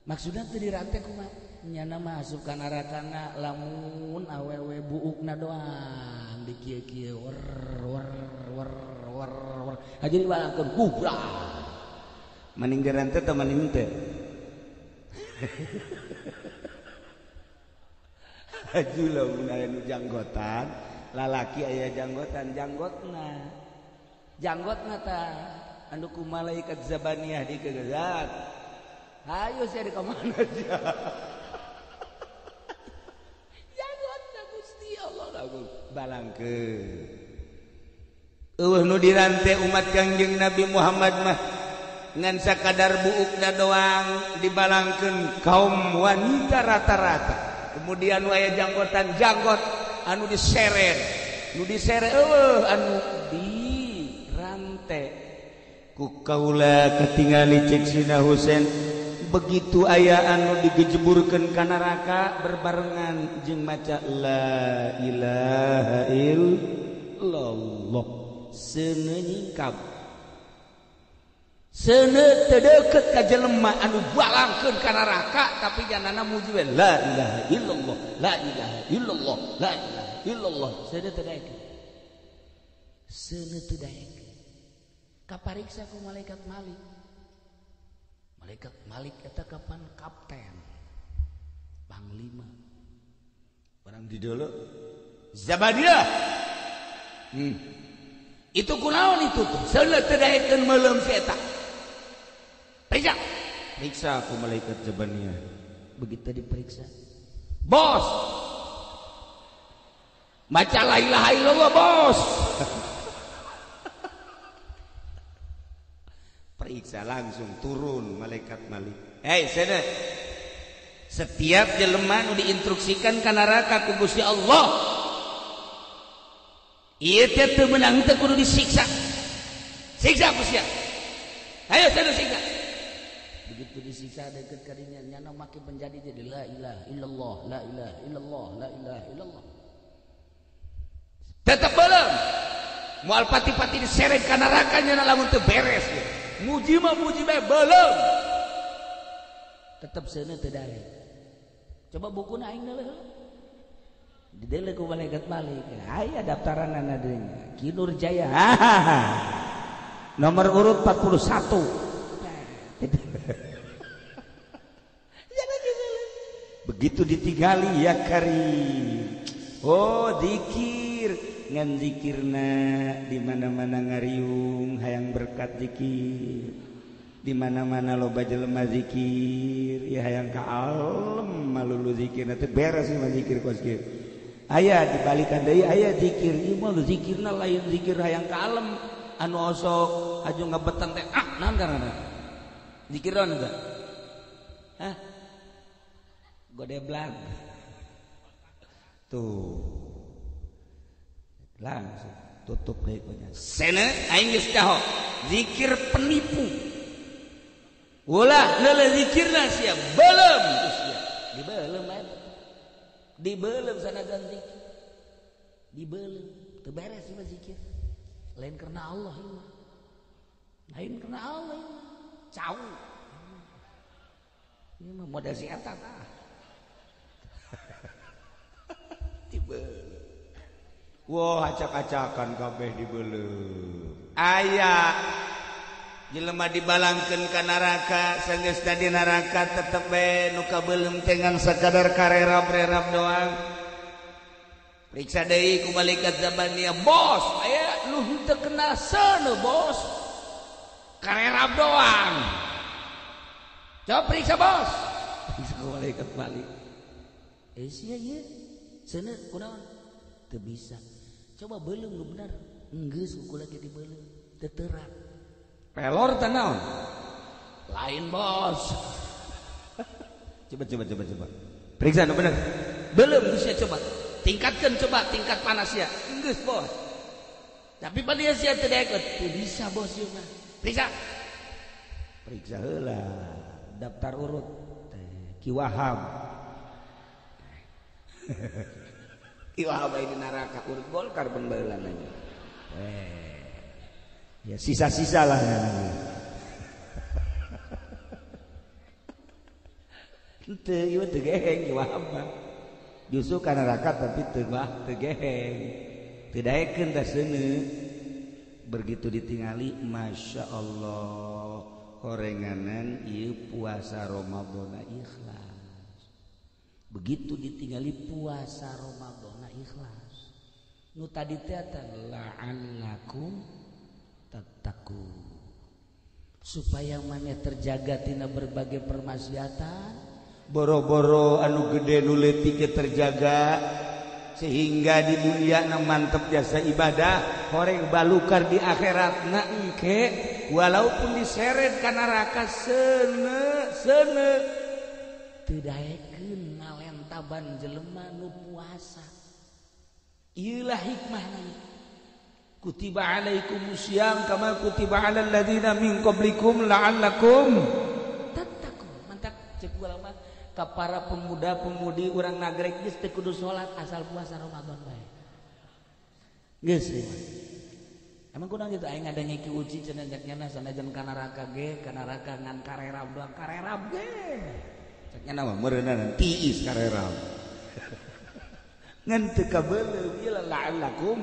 Maksudna teu dirante kumaha? Nyana mah asup ka narakana lamun awewe buukna doang di kieu-kieu wer wer wer wer wer. Haji dibalangkeun kubra. Maning dirante teh maning teh. Haju lamun aya nu janggotan, lalaki aya janggotan, janggotna. Janggotna tah anu ku malaikat Zabaniyah dikegezat. Hayu sia di kamana aja. Janggotna Gusti Allah agung balangkeun. Eueuh nu dirante umat Kangjeng Nabi Muhammad mah ngan sakadar buukna doang dibalangkeun kaum wanita rata-rata. Kemudian aya janggotan janggot anu diseret, nu diseret eueuh anu dirante. Ku kaula katingali cek Sina Husain begitu aya anu digejeburkeun ka neraka berbarengan jeung maca la ilaha illallah. Seuneu nyingkap. Seuneu teu deukeut ka jelema anu balangkeun ka neraka tapi janana muji we la ilaha illallah, la ilaha illallah, la ilaha illallah. Seuneu teu daekeun. Seuneu teu daekeun. Kapariksa ku malaikat Malik. Malaikat Malik eta kapan kapten, panglima. Barang di dulu Zabaniyah. Itu kunaon itu tuh? Seuneu teu daekeun meuleum si eta. Periksa. Periksa aku malaikat Zabaniyah. Begitu diperiksa, bos, maca la ilaha illallah bos. Periksa langsung turun malaikat Malik. Hei, sene. Setiap jelema nu diinstruksikan ka neraka ku Gusti Allah, ieu teh teu meunang teh kudu disiksa. Siksa ku sia. Ayo sene siksa. Begitu disiksa deket kadinya nyana makin menjadi jadi la ilaha illallah, la ilaha illallah, la ilaha illallah. Tetep belum. Moal pati-pati diseret ka neraka nyana lamun teu beres gitu. Muji mah muji bae belum. Tetep seuneu teu daek. Coba bukuna aing deuleu. Dideuleu ku malaikat Malik. Aya daftaranana deui. Ki Nur Jaya. Nomor urut 41. Begitu ditinggali ya karim. Oh zikir ngan zikirna di mana-mana ngariung hayang berkat zikir. Di mana-mana loba jelema zikir ya hayang ka alem malulu zikirna teh beres mah zikir kos kieu. Aya dibalikan deui aya zikir ieu mah zikirna lain zikir hayang ka alem anu osok aju ngabetan teh ah naon karana. Zikir naon eta? Hah? Godeblag. Tuh. Langsung tutup deui nya. Sene aing geus caho. Zikir penipu. Ulah leuleuh zikirna sia beuleum sia. Dibeuleum eta. Dibeuleum sanajan zikir. Dibeuleum teu beres mah zikir. Lain karena Allah ieu mah. Lain karena Allah ieu mah. Cau. Ieu mah modal si eta tah. Dibeuleum. Wah, acak-acakan kabeh dibeuleum. Aya jelema dibalangkeun ka neraka, sanggeus di neraka tetep bae nu kabeuleum teh ngan sakadar karerap-rerap doang. Periksa deui ku malaikat Zabaniyah, bos, aya nu henteu kena seuneu bos. Karerap doang. Coba periksa bos. Periksa ku malaikat Malik. Eh sia ieu seuneu kunaon? Teu bisa. Coba beuleum nu bener. Enggeus ku lagi dibeuleum, teu terang. Pelor teh naon? Lain bos. Coba coba coba coba. Periksa nu bener. Belum bisa coba. Tingkatkan coba tingkat panasnya. Geus bos. Tapi pada sia teu daekeun. Teu bisa bos ieu mah. Periksa. Periksa heula. Daftar urut. Ki Wahab. Ki Wahab di neraka urut Golkar pengbaeulan aja. Ya sisa-sisa lah. Henteu ieu teu geheng Ki Wahab mah. Justru ka neraka tapi teu mah teu geheng. Teu daekeun tah seuneu. Begitu ditingali Masya Allah horenganan ieu puasa Ramadhan ikhlas. Begitu ditinggali puasa Ramadhan ikhlas. Nu tadi teh la'allakum tattaqun. Supaya maneh terjaga tina berbagai permaksiatan, boro-boro anu gede nu leutik terjaga sehingga di dunia na mantep jasa ibadah, horeng balukar di akhirat na engke walaupun diseret ka neraka seuneu seuneu teu daekeun ngalentaban jelema nu puasa. Ieulah hikmahna. Kutiba alaikumusiyam kama kutiba alal ladzina min qablikum la'allakum tattaqun. Mantak cek ulama ka para pemuda-pemudi urang nagrek geus teu kudu salat asal puasa Ramadan bae. Geus ieu. Emang kunaon kitu aing ngadenge Ki Uci cenah nyana sanajan ka neraka ge, ka neraka ngan karerab doang, karerab ge. Cek nyana mah meureunana tiis karerab. Ngan teu kabeuleum ieu la'allakum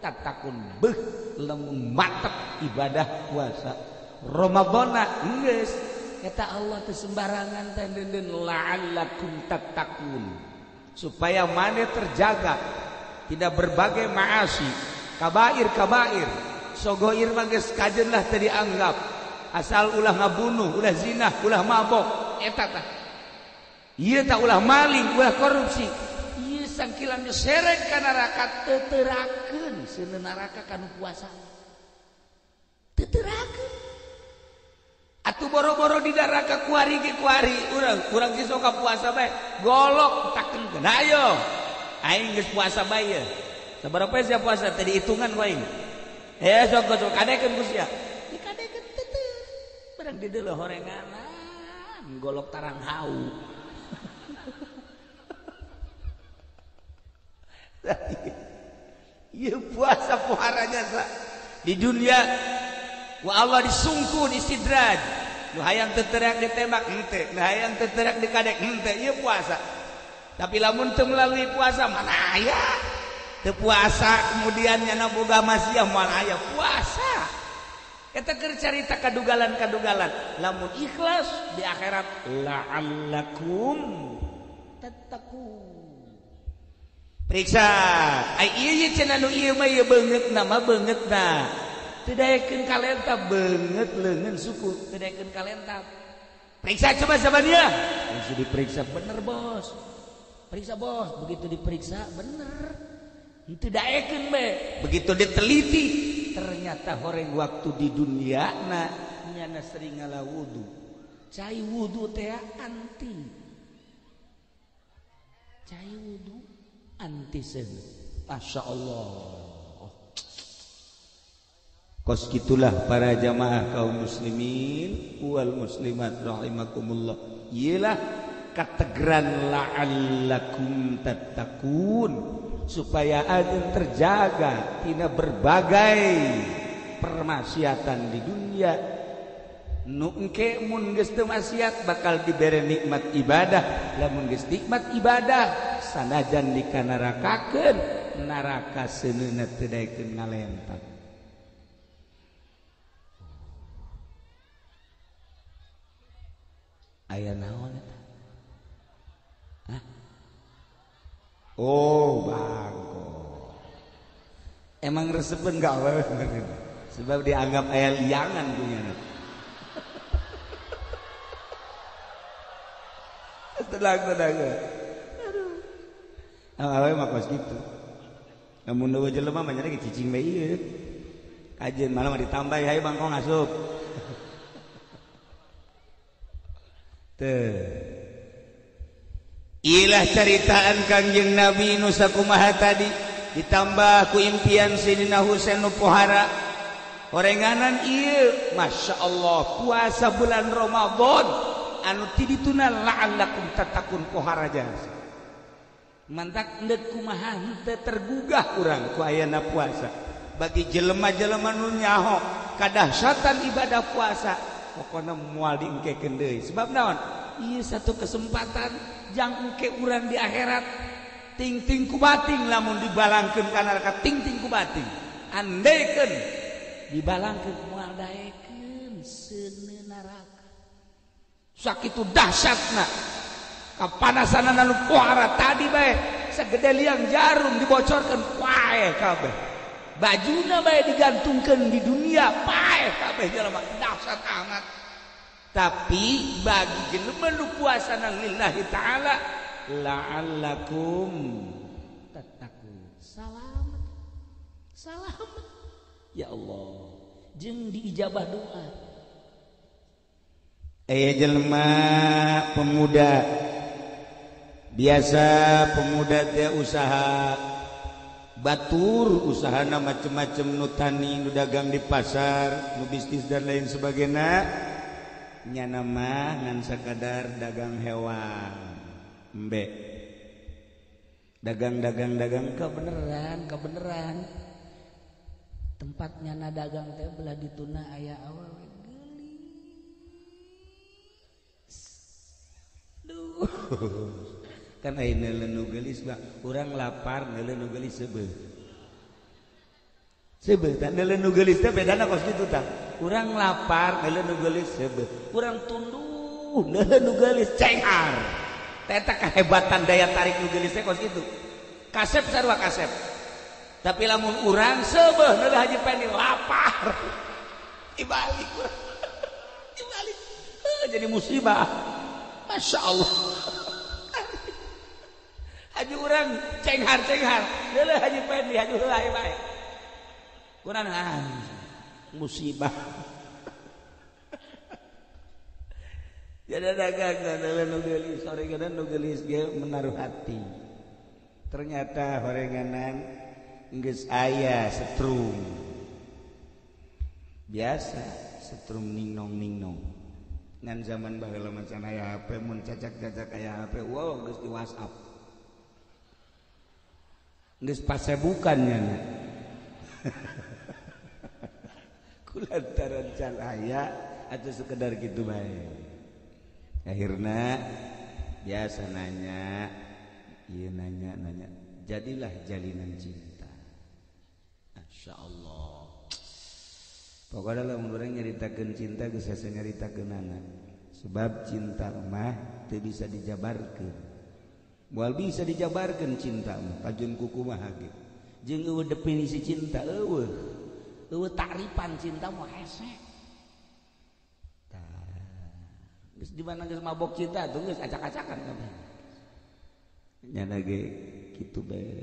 tattaqun. Beuh lamun mantep ibadah puasa Ramadhan geus eta Allah teu sembarangan teh deundeun la'allakum tattaqun supaya maneh terjaga tidak berbagai maasi kabair-kabair sogoir mah geus kajeun lah teu dianggap asal ulah ngabunuh ulah zina ulah mabok eta tah ieu tah ulah maling ulah korupsi ieu sangkilan seret ka neraka teu terakeun seuneu neraka kanu puasa teu terakeun. Atuh boro-boro di neraka kuari ge kuari urang geus sok puasa bae golok takeun ayo aing geus puasa bae ye sabaraha poe sia puasa teh dihitungan ku aing sok sok kadekeun ku sia dikadekeun teu barang di deuleu horenganan golok tarang hau. Ieu puasa puharanya sa di dunia wa Allah disungkun istidraj nu hayang teu teriak ditembak henteu, nu hayang teu teriak dikadek henteu, ieu puasa. Tapi lamun teu melalui puasa mana aya teu puasa kemudian nyana boga masiah mana aya puasa. Eta keur carita kadugalan-kadugalan lamun ikhlas di akhirat la'allakum tattaqun. Periksa ai ieu cenah nu ieu mah ieu beungeutna mah beungeutna teu daekeun kalenta beungeut leungeun suku teu daekeun kalenta. Periksa coba sabania. Langsung diperiksa bener bos. Periksa bos, begitu diperiksa bener. Teu daekeun be. Begitu diteliti ternyata horeng waktu di dunia na nyana sering ngala wudu. Cai wudu teh anti. Cai wudu anti seuneu. Masya Allah. Kos gitulah para jamaah kaum muslimin wal muslimat rahimakumullah. Iyalah kategeran la'allakum tattaqun supaya adil terjaga tina berbagai permaksiatan di dunia. Nu engke mun geus teu maksiat bakal dibere nikmat ibadah, lamun geus nikmat ibadah sanajan dikanerakakeun neraka seuneuna teu daekeun ngalentak. Aya naon eta? Hah? Oh, bangko. Emang resepeun gak awewe sebab dianggap aya liangan punya. Tenang, tenang. Aduh. Awewe mah kos kitu. Lamun eueuh jelema mah nyari cicing bae ieu. Kajeun malah mah ditambah hayu bangkong asup. Teu. Ilah caritaan Kangjeng Nabi nu sakumaha tadi ditambah ku impian Sayyidina Husain nu pohara horenganan ieu Masya Allah puasa bulan Ramadan anu ti dituna la'allakum tattaqun pohara jasa mantak endek kumaha henteu tergugah urang ku ayana puasa bagi jelema-jelema nu nyaho kadahsyatan ibadah puasa pokona moal diengkekeun deui sebab naon ieu satu kesempatan jang engke urang di akhirat ting-ting ku bating lamun dibalangkeun ka neraka ting-ting ku bating andekeun dibalangkeun moal daekeun seuneu neraka sakitu dahsyatna kapanasanana nu pohara tadi bae sagede liang jarum dibocorkeun paeh kabeh bajuna bae digantungkeun di dunia paeh kabeh jelema dahsyat amat. Tapi bagi jelema nu puasa lillahi ta'ala la'allakum tattaqun salamat salamat ya Allah jeung diijabah doa. Aya jelema pemuda biasa pemuda teh usaha batur usahana macem-macem nu tani nu dagang di pasar nu bisnis dan lain sebagainya nyana mah ngan sakadar dagang hewan embe dagang-dagang-dagang kebeneran tempatnya na dagang teh belah dituna aya awewe geulis duh kan aya neuleun nu geulis mah urang lapar neuleun nu geulis seubeuh seubeuh tah neuleun nu geulis teh bedana kos kitu tah urang lapar neuleun nu geulis seubeuh urang tunduh neuleun nu geulis cenghar eta kehebatan daya tarik nu geulis teh kos kitu kasep sarua kasep tapi lamun urang seubeuh neuleun Haji Pendi lapar dibalik urang dibalik jadi musibah Masya Allah haji urang cenghar-cenghar neuleun Haji Pendi haji heula bae kurang musibah jadi dagang nu geulis horenganan nu geulis ge menaruh hati ternyata horenganan geus aya setrum biasa setrum ningnong ningnong ngan zaman baheula mah can aya HP mun cacak-cacak aya HP wow geus di WhatsApp geus pasebukan nya kulantaran can aya atau sekedar gitu bae akhirna biasa nanya ieu nanya nanya jadilah jalinan cinta Masya Allah pokoknya lamun urang nyaritakeun cinta geus hese nyaritakeunana sebab cinta mah teu bisa dijabarkeun moal bisa dijabarkeun cinta mah kajun kukumaha ge jeung eueuh definisi cinta eueuh eueuh takrifan cinta mah hese tah geus di mana geus mabok cinta tuh geus acak-acakan kabeh nyana ge kitu bae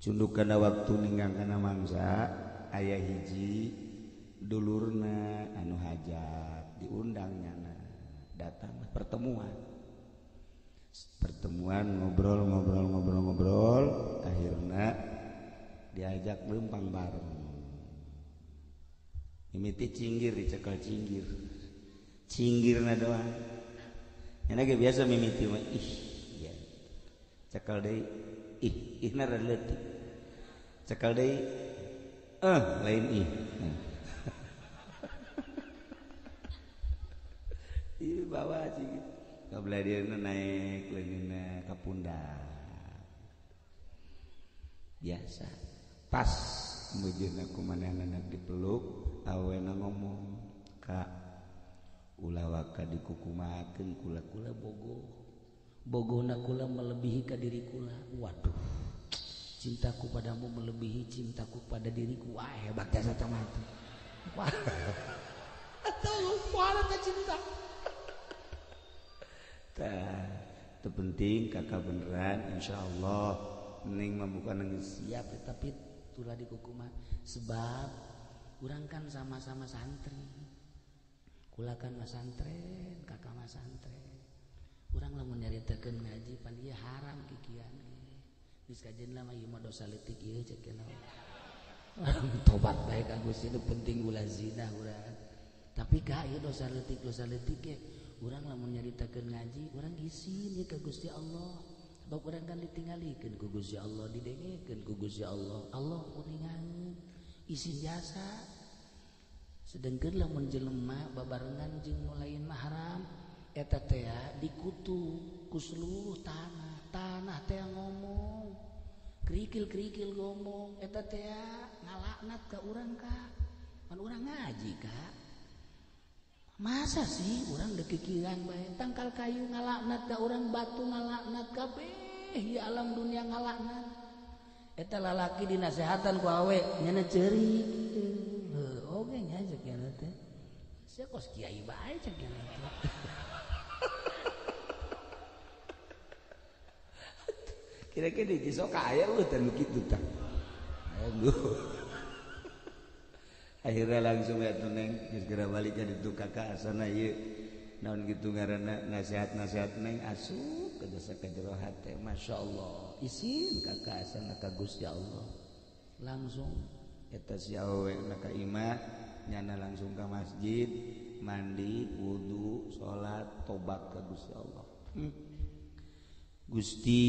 cunduk kana waktu ninggang kana mangsa aya hiji dulurna anu hajat diundang nyana datang pertemuan pertemuan ngobrol ngobrol ngobrol ngobrol akhirna diajak lempang bareng mimiti cinggir dicekel cinggir cinggirna doang nyana ge biasa mimiti mah ih ya cekel deui ih ihna rada leutik cekel deui lain ih ieu bawa cing kabelah dieuna naik leungeunna ka pundak biasa pas meujeuna ku manehna dipeluk awena ngomong ka ulah waka dikukumakeun kula-kula bogoh bogohna kula melebihi ka diri kula waduh cintaku padamu melebihi cintaku pada diriku wah hebat jasa mati wah atau wah cinta tah itu penting kakak beneran insyaallah ning mah bukan nangis siap tapi tulah dikukuman sebab urang kan sama-sama santri kula kan masantren kakak masantren urang lamun nyaritakeun Nyaritakeun ngaji pan ieu haram kikian ge. Geus kajen lah mah ieu mah dosa leutik ieu cek naon. Tobat bae ka Gusti nu penting ulah zina urang. Tapi ka ieu dosa leutik ge urang lamun nyaritakeun ngaji urang isin ye ka Gusti Allah. Sebab urang kan ditinggalikeun ku Gusti Allah, didengekeun ku Gusti Allah. Allah uningaeun isin jasa. Sedengkeun lamun jelema babarengan jeung nu lain mahram eta teh dikutuk ku seluruh tanah. Tanah teh ngomong, kerikil-kerikil ngomong eta teh ngalaknat ka urang ka. Pan urang ngaji ka. Masa sih urang dekikiran bae tangkal kayu ngalaknat ka urang, batu ngalaknat kabeh di alam dunia ngalaknat. Eta lalaki dinasehatan ku awe nyana ceurik. Oge nya cek nya teh. Sia kos kiai bae cek nya teh. Kira-kira di Cisoka aya eueuh teh nu kitu tah. Aduh. Akhirnya langsung ya tuh neng geus geura balik ka ditu kakak asana ieu naon kitu ngaranna nasihat-nasihat neng asup ka jasa ka jero hate masyaallah isin kakak asana ka Gusti Allah langsung eta si awewe na ka imah nyana langsung ka masjid mandi wudu salat tobat ka Gusti Allah. Gusti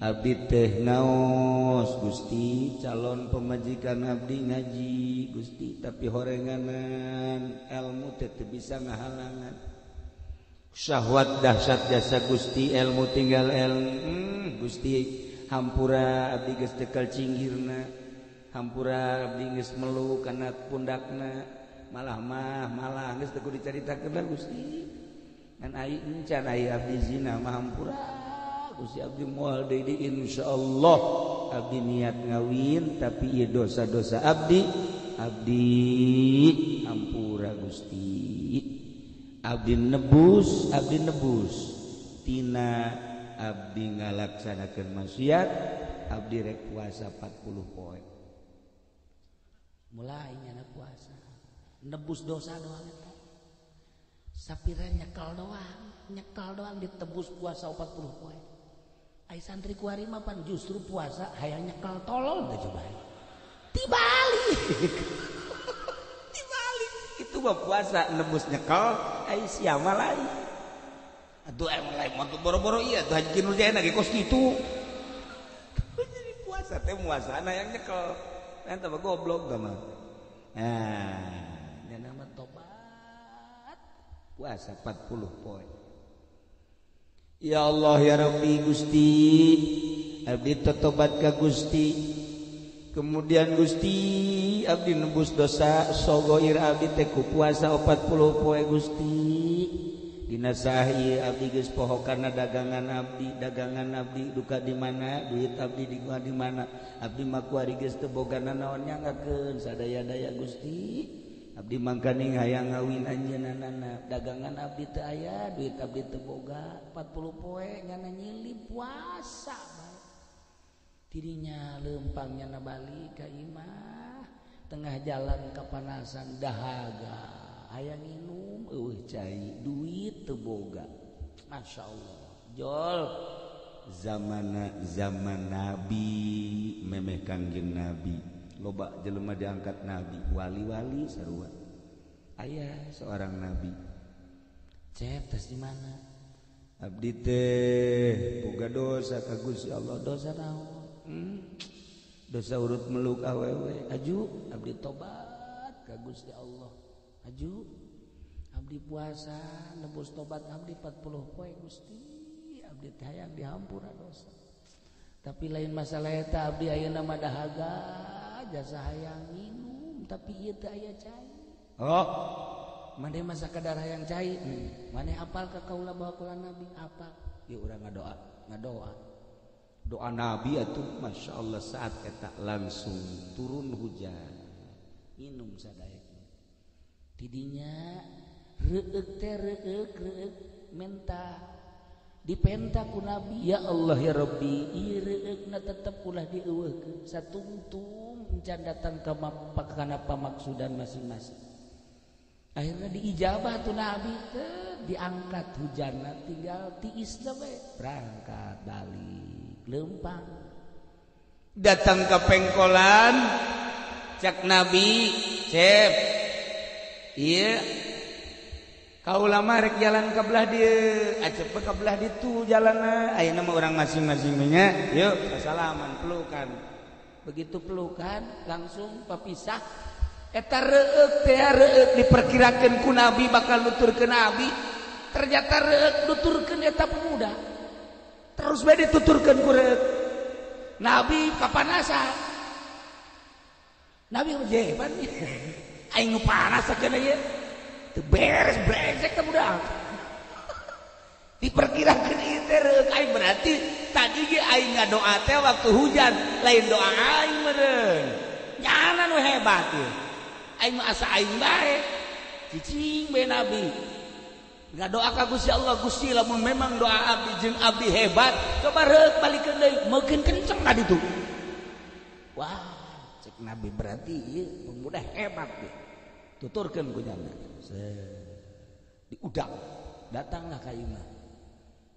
abdi teh naos Gusti calon pemajikan abdi ngaji Gusti tapi horenganan ilmu teh teu bisa ngahalangan syahwat dahsyat jasa Gusti ilmu tinggal ilmu Gusti hampura abdi geus tekel cinggirna hampura abdi geus meluk kana pundakna malah mah malah geus teu kudu dicaritakeun Gusti ngan ai encan ai abdi zina mah hampura Gusti abdi moal deui di insyaallah abdi niat ngawin tapi ieu dosa-dosa abdi abdi hampura Gusti abdi nebus tina abdi ngalaksanakeun maksiat abdi rek puasa 40 poe mulai nyana puasa nebus dosa doang eta sapira nyekel doang ditebus puasa 40 poe. Ai santri kuari mah pan justru puasa hayang nyekel tolol teh coba. Tibalik. Tibalik. Itu mah puasa nebus nyekel ai sia mah lain. Atuh emang lain mah boro-boro ieu atuh Haji Nurjaya ge kos kitu. Jadi puasa teh muasana yang nyekel. Lain teh goblok tah mah. Nah, nya mah tobat. Puasa 40 poe. Ya Allah ya Rabbi Gusti abdi totobat ka Gusti kemudian Gusti abdi nebus dosa sogoir abdi teh ku puasa 40 poe Gusti dina sahi abdi geus poho kana dagangan abdi duka di mana duit abdi di gua di mana abdi mah kuari geus teu boga nanaon nyangakeun sadaya-daya Gusti abdi mangkaning hayang ngawin anjeunna dagangan abdi teu aya duit abdi teu boga 40 poe nyana nyilip puasa bae tidinya leumpang nyana balik ka imah tengah jalan kapanasan dahaga hayang nginum eueuh cai duit teu boga masyaallah jol zamana zaman nabi memeh kangjeng nabi loba jelema diangkat nabi wali-wali sarua aya seorang nabi cep tes di mana abdi teh boga dosa ka Gusti Allah dosa naon dosa urut meluk awewe aju abdi tobat ka Gusti Allah aju abdi puasa nebus tobat abdi 40 poe Gusti abdi teh hayang dihampura dosa tapi lain masalah eta abdi ayeuna mah dahaga jasa hayang minum tapi ieu teu aya cai. Oh, maneh masa kadar hayang cai. Maneh apal ka kaula bawa kula nabi apal. Ieu urang ngadoa, ngadoa. Doa nabi atuh masyaallah saat eta langsung turun hujan. Minum sadaya. Tidinya reueuk teh reueuk reueuk menta dipenta ku nabi ya Allah ya Rabbi ieu reueukna tetep ulah dieuweuhkeun satungtung encan datang ka kana pamaksudan masing-masing. Akhirnya diijabah tuh Nabi teh diangkat hujanna tinggal tiis we berangkat balik lempang. Datang ke pengkolan cak Nabi, "Cep, iya kaula mah rek jalan ke belah dieu, acep ke belah ditu jalanna. Ayeuna mah urang masing-masing nya. Yuk, salaman, pelukan." Begitu pelukan langsung papisah. Eta reueuk teh reueuk diperkirakeun ku Nabi bakal nuturkeun Nabi. Ternyata reueuk nuturkeun eta pemuda. Terus bae dituturkeun ku reueuk. Nabi kapanasan. Nabi jeban aing nu panas sakeun ieu. Teu beres brengsek teh budak. Diperkirakeun ieu teh reueuk aing berarti tadi ge aing ngadoa teh waktu hujan, lain doa aing meureun. Nyana nu hebat ieu. Aing mah asa aing bae. Cicing bae Nabi. Ngadoa ka Gusti Allah, Gusti lamun memang doa abdi jeung abdi hebat, coba reueuk balikeun deui, meukeun kenceng ka ditu. Wah, cek Nabi berarti ieu pemuda hebat ieu. Tuturkeun ku nyana. Diudak. Datanglah ka imah.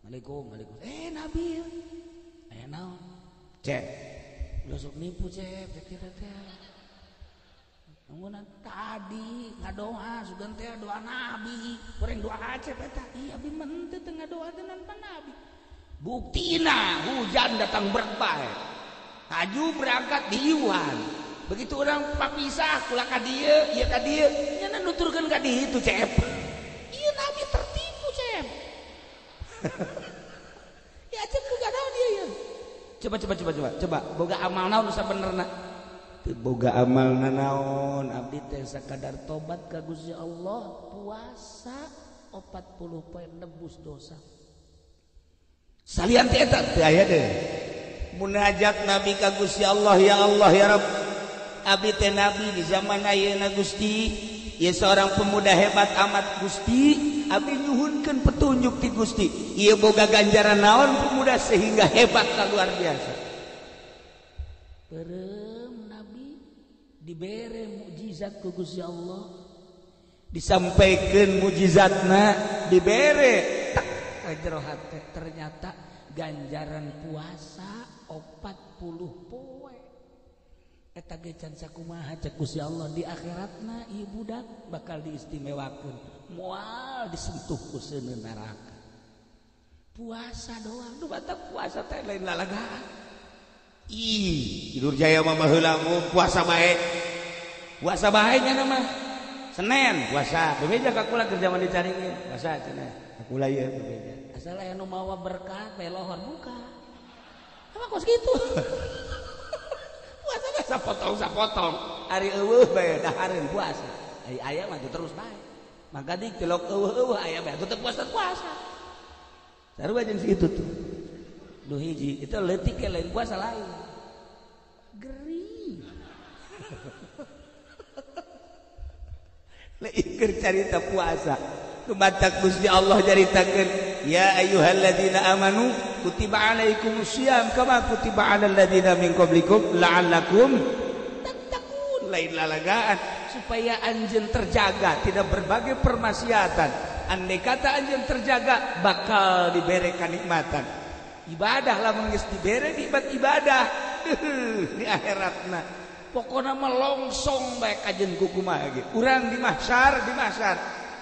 Waalaikum, waalaikum. Nabi. Aya naon? Cep. Ulah sok nipu, Cep, cek kita teh. Nunggunan tadi ngadoa sugan teh doa Nabi, goreng doa Acep eta. Iya abdi mah henteu teu ngadoa teh tanpa Nabi. Buktina hujan datang berbae. Haju berangkat diiwan. Begitu orang papisah kula ka dieu, ieu ka dieu, nya nuturkeun ka ditu Cep. Ieu Nabi tertipu, Cep. Ya Acep boga naon ieu ya. Coba coba coba coba coba boga amal naon nu sabenerna? Teu boga amal naon, abdi teh sakadar tobat ka Gusti Allah, puasa 40 poe nebus dosa. Salian teh eta teu aya deui. Munajat Nabi ka Gusti Allah, ya Allah ya Rabb. Abdi teh Nabi di zaman ayeuna Gusti, ieu seorang pemuda hebat amat Gusti, abdi nyuhunkeun petunjuk ti Gusti. Ieu boga ganjaran naon pemuda sehingga hebat ka luar biasa. Perem Nabi dibere mukjizat ku Gusti Allah, disampaikeun mukjizatna dibere tak ka jero hate. Ternyata ganjaran puasa 40 poe. Eta ge can sakumaha cek Gusti Allah di akhiratna ieu budak bakal diistimewakeun, moal disentuh ku seuneu neraka. Puasa doang, nu batak puasa teh lain lalagaan. Ih, Tidur Jaya mah baheula puasa bae. Puasa bae nya mah. Senin puasa, bebeja ka kula keur zaman dicaringin, puasa cenah. Kula ieu bebeja. Asal aya nu mawa berkat bae lohor buka. Apa kos kitu? Puasa mah sapotong-sapotong. Ari eueuh bae dahareun puasa. Ari aya mah terus bae. Maka di tilok eueuh-eueuh aya bae tetep puasa-puasa. Sarua jeung si itu tuh. Nu hiji itu leutik ke lain puasa lain. Gering. Lain keur carita puasa. Kumatak Gusti Allah caritakeun, ya ayyuhalladzina amanu kutiba alaikumusiyam kama kutiba alal ladzina min qablikum la'allakum tattaqun. Lain lalagaan supaya anjeun terjaga tidak berbagai permaksiatan. Andai kata anjeun terjaga bakal diberi kenikmatan. Ibadah lamun geus dibere nikmat ibadah di akhiratna. Pokona melongsong bae kajeun kukumaha ge. Urang di mahsyar, di mahsyar.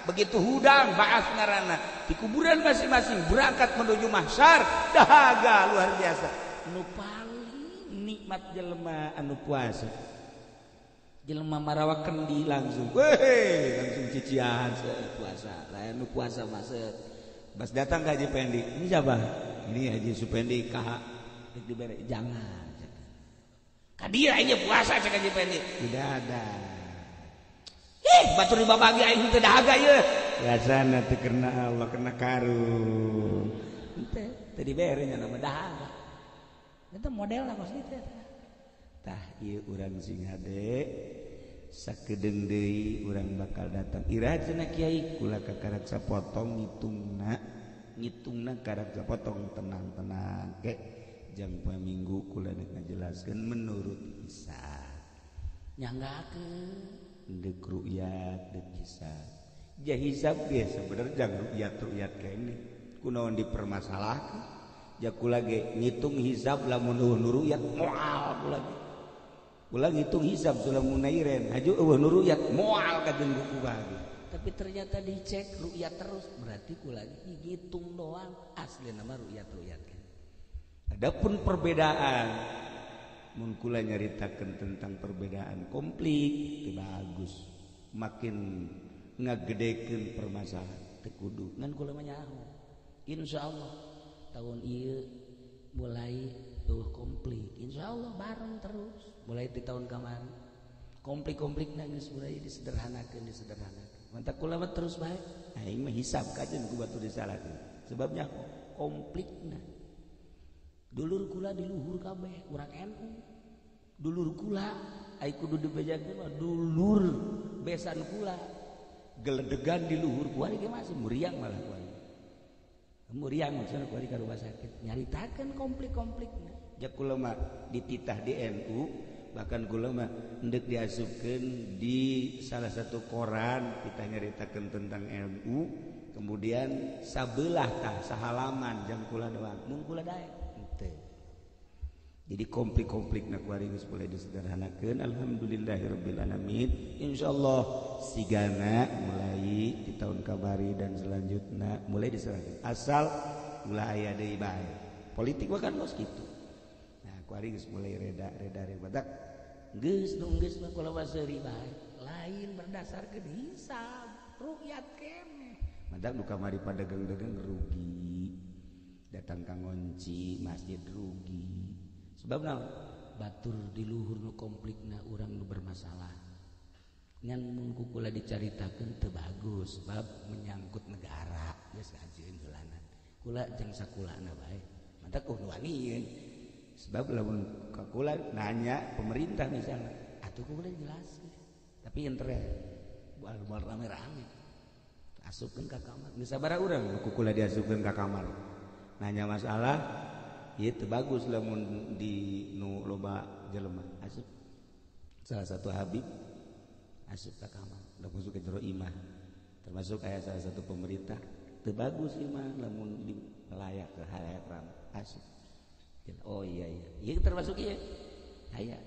Begitu hudang baas ngaranna di kuburan masing-masing berangkat menuju mahsyar, dahaga luar biasa. Nu paling nikmat jelema anu puasa. Jelema marawa kendi langsung, weh, langsung cician puasa. Lain nu puasa mah bas datang ke Haji Pendi. Ini siapa? Ini Haji Supendi KH. Dibere jangan. Kadia aja puasa cek Haji Pendi. Tidak ada. Batur dibabagi aing teu dahaga ieu. Biasana teu kena Allah kena karung. Teu teu dibere nya nama dahaga. Eta modelna kos kitu eta. Tah ieu urang sing hade sakedeung deui urang bakal datang. Iraha cenah kiai kula kakarak sapotong ngitungna. Ngitungna karak sapotong tenang-tenang ke jam poe Minggu kula nek ngajelaskeun menurut hisab. Nyanggakeun dek ru'yat dek hisab. Ja hisab ge sebenarnya jangan ru'yat-ru'yat kene. Kunaon dipermasalahkan? Ja kula ge ngitung hisab lamun eueuh nu ru'yat moal kula ge. Kula ngitung hisab lamun nairen haju eueuh nu ru'yat moal kajeun ku bagi. Tapi ternyata dicek ru'yat terus berarti kula ge ngitung doang asli nama ru'yat-ru'yat kan. Adapun perbedaan mun kula nyaritakeun tentang perbedaan konflik teu bagus makin ngagedekeun permasalahan teu kudu ngan kula mah nyaho. Insyaallah tahun ieu mulai eueuh konflik insyaallah bareng terus mulai di tahun kamari konflik-konflikna geus mulai disederhanakeun mantak kula mah terus bae aing mah hisab kajeun ku batur disalahkeun sebabnya konflikna dulur kula di luhur kabeh urang NU dulur kula ai kudu dibejakeun mah dulur besan kula geledegan di luhur kuari ge masih muriang malah kuari muriang maksudna kuari ka rumah sakit nyaritakeun konflik-konflikna ja kula mah dititah di NU bahkan kula mah endek diasupkeun di salah satu koran kita nyaritakeun tentang NU kemudian sabelah tah sahalaman jam kula doang mun kula daek henteu. Jadi konflik-konflik na kuari geus mulai disederhanakeun alhamdulillahirabbil alamin insyaallah sigana mulai di tahun kamari dan selanjutnya mulai disederhanakeun asal ulah aya deui bae politik mah kan geus kitu. Nah kuari geus mulai reda-reda badak geus nu geus mah kula mah seuri bae lain berdasarkeun hisab ru'yat keneh madak nu kamari padagang-dagang rugi datang ka ngonci masjid rugi sebab naon batur di luhur nu konflikna urang nu bermasalah ngan mun ku kula dicaritakeun teu bagus sebab menyangkut negara geus ngajieun heulana kula jeung sakulana bae mantak nu wanieun sebab lamun ka kula nanya pemerintah misalnya atuh kula jelaskeun tapi entere bual rame-rame asupkeun ka kamar geus sabaraha urang ku kula diasupkeun ka kamar nanya masalah ieu teu bagus lamun di nu loba jelema asup salah satu habib asup ka kamar udah masuk ke jero imah termasuk kayak salah satu pemerintah teu bagus imah lamun di layak ke halayak ramai asup oh iya iya ieu termasuk ieu aya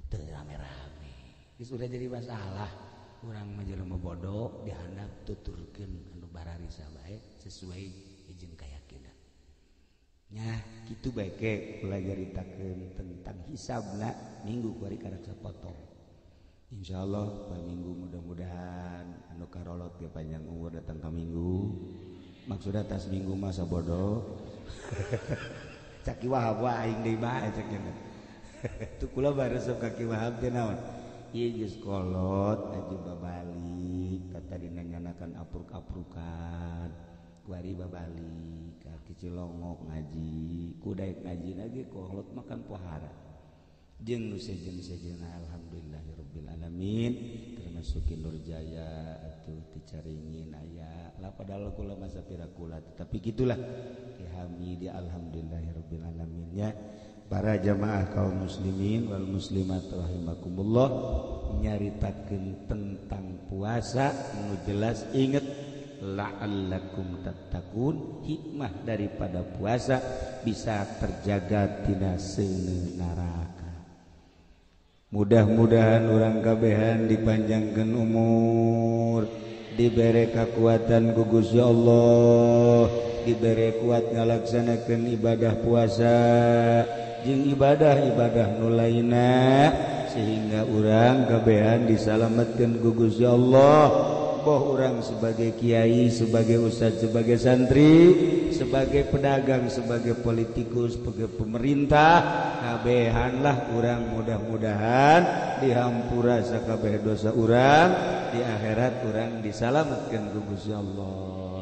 teu rame-rame geus udah jadi masalah urang mah jelema bodoh dihandap tuturkeun anu bararisa bae sesuai izin keyakinan. Nya kitu bae ke kula nyaritakeun tentang hisabna minggu kuari karak sapotong. Insyaallah poe minggu mudah-mudahan anu karolot ge panjang umur datang ka minggu. Maksudna tas minggu mah sabodo. Cak Ki Wahab wae aing deui bae cek nya. Tu kula baresep ka Ki Wahab teh naon? Ieu geus kolot aju babalik katadina nyanakan apruk-aprukan. Kuari babalik ka Cilongok ngaji, kudaek ngaji lagi kolot makan pohara. Jeung nu sejen-sejenna alhamdulillahirabbil alamin termasuk Nur Jaya atuh dicaringin aya lah padahal kula masa pira kula tetapi gitulah dihami di alhamdulillahirabbil alamin ya. Para jamaah kaum muslimin wal muslimat rahimakumullah nyaritakeun tentang puasa nu jelas inget la'allakum tattaqun hikmah daripada puasa bisa terjaga tina seuneu neraka. Mudah-mudahan urang kabehan dipanjangkeun umur, dibere kakuatan ku Gusti Allah, dibere kuat ngalaksanakeun ibadah puasa jeung ibadah-ibadah nu lainna sehingga urang kabehan disalametkeun ku Gusti Allah. Boh orang sebagai kiai, sebagai ustadz, sebagai santri, sebagai pedagang, sebagai politikus, sebagai pemerintah, kabehanlah orang mudah-mudahan dihampura sakabeh dosa urang, di akhirat urang disalametkeun ku Gusti Allah.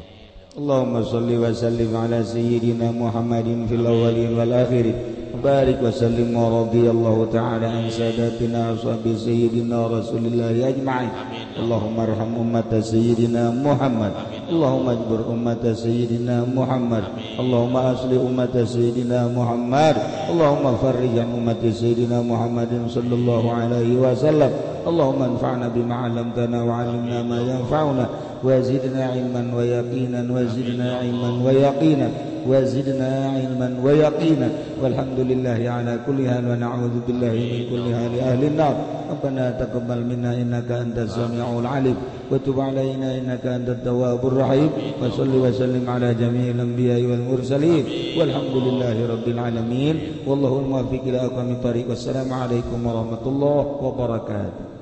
Allahumma sholli wa sallim ala sayyidina Muhammadin fil awwalin wal akhirin. Barik wa sallim wa radhiyallahu ta'ala an sadatina ashabi sayyidina Rasulillah ajma'in. Allahumma arham ummata sayyidina Muhammad. Allahumma ajbur ummata sayyidina Muhammad. Allahumma asli ummata sayyidina Muhammad. Allahumma farrij an ummati sayyidina Muhammadin sallallahu alaihi wasallam. اللهم انفعنا بما علمتنا وعلمنا ما ينفعنا وزدنا علما ويقينا وزدنا علما ويقينا وزدنا علما ويقينا والحمد لله على كل حال ونعوذ بالله من كل حال أهل النار. ربنا تقبل منا إنك أنت السميع العليم وتب علينا إنك أنت التواب الرحيم وصل وسلم على جميع الأنبياء والمرسلين والحمد لله رب العالمين والله الموفق إلى أقوم الطريق. والسلام عليكم ورحمة الله وبركاته.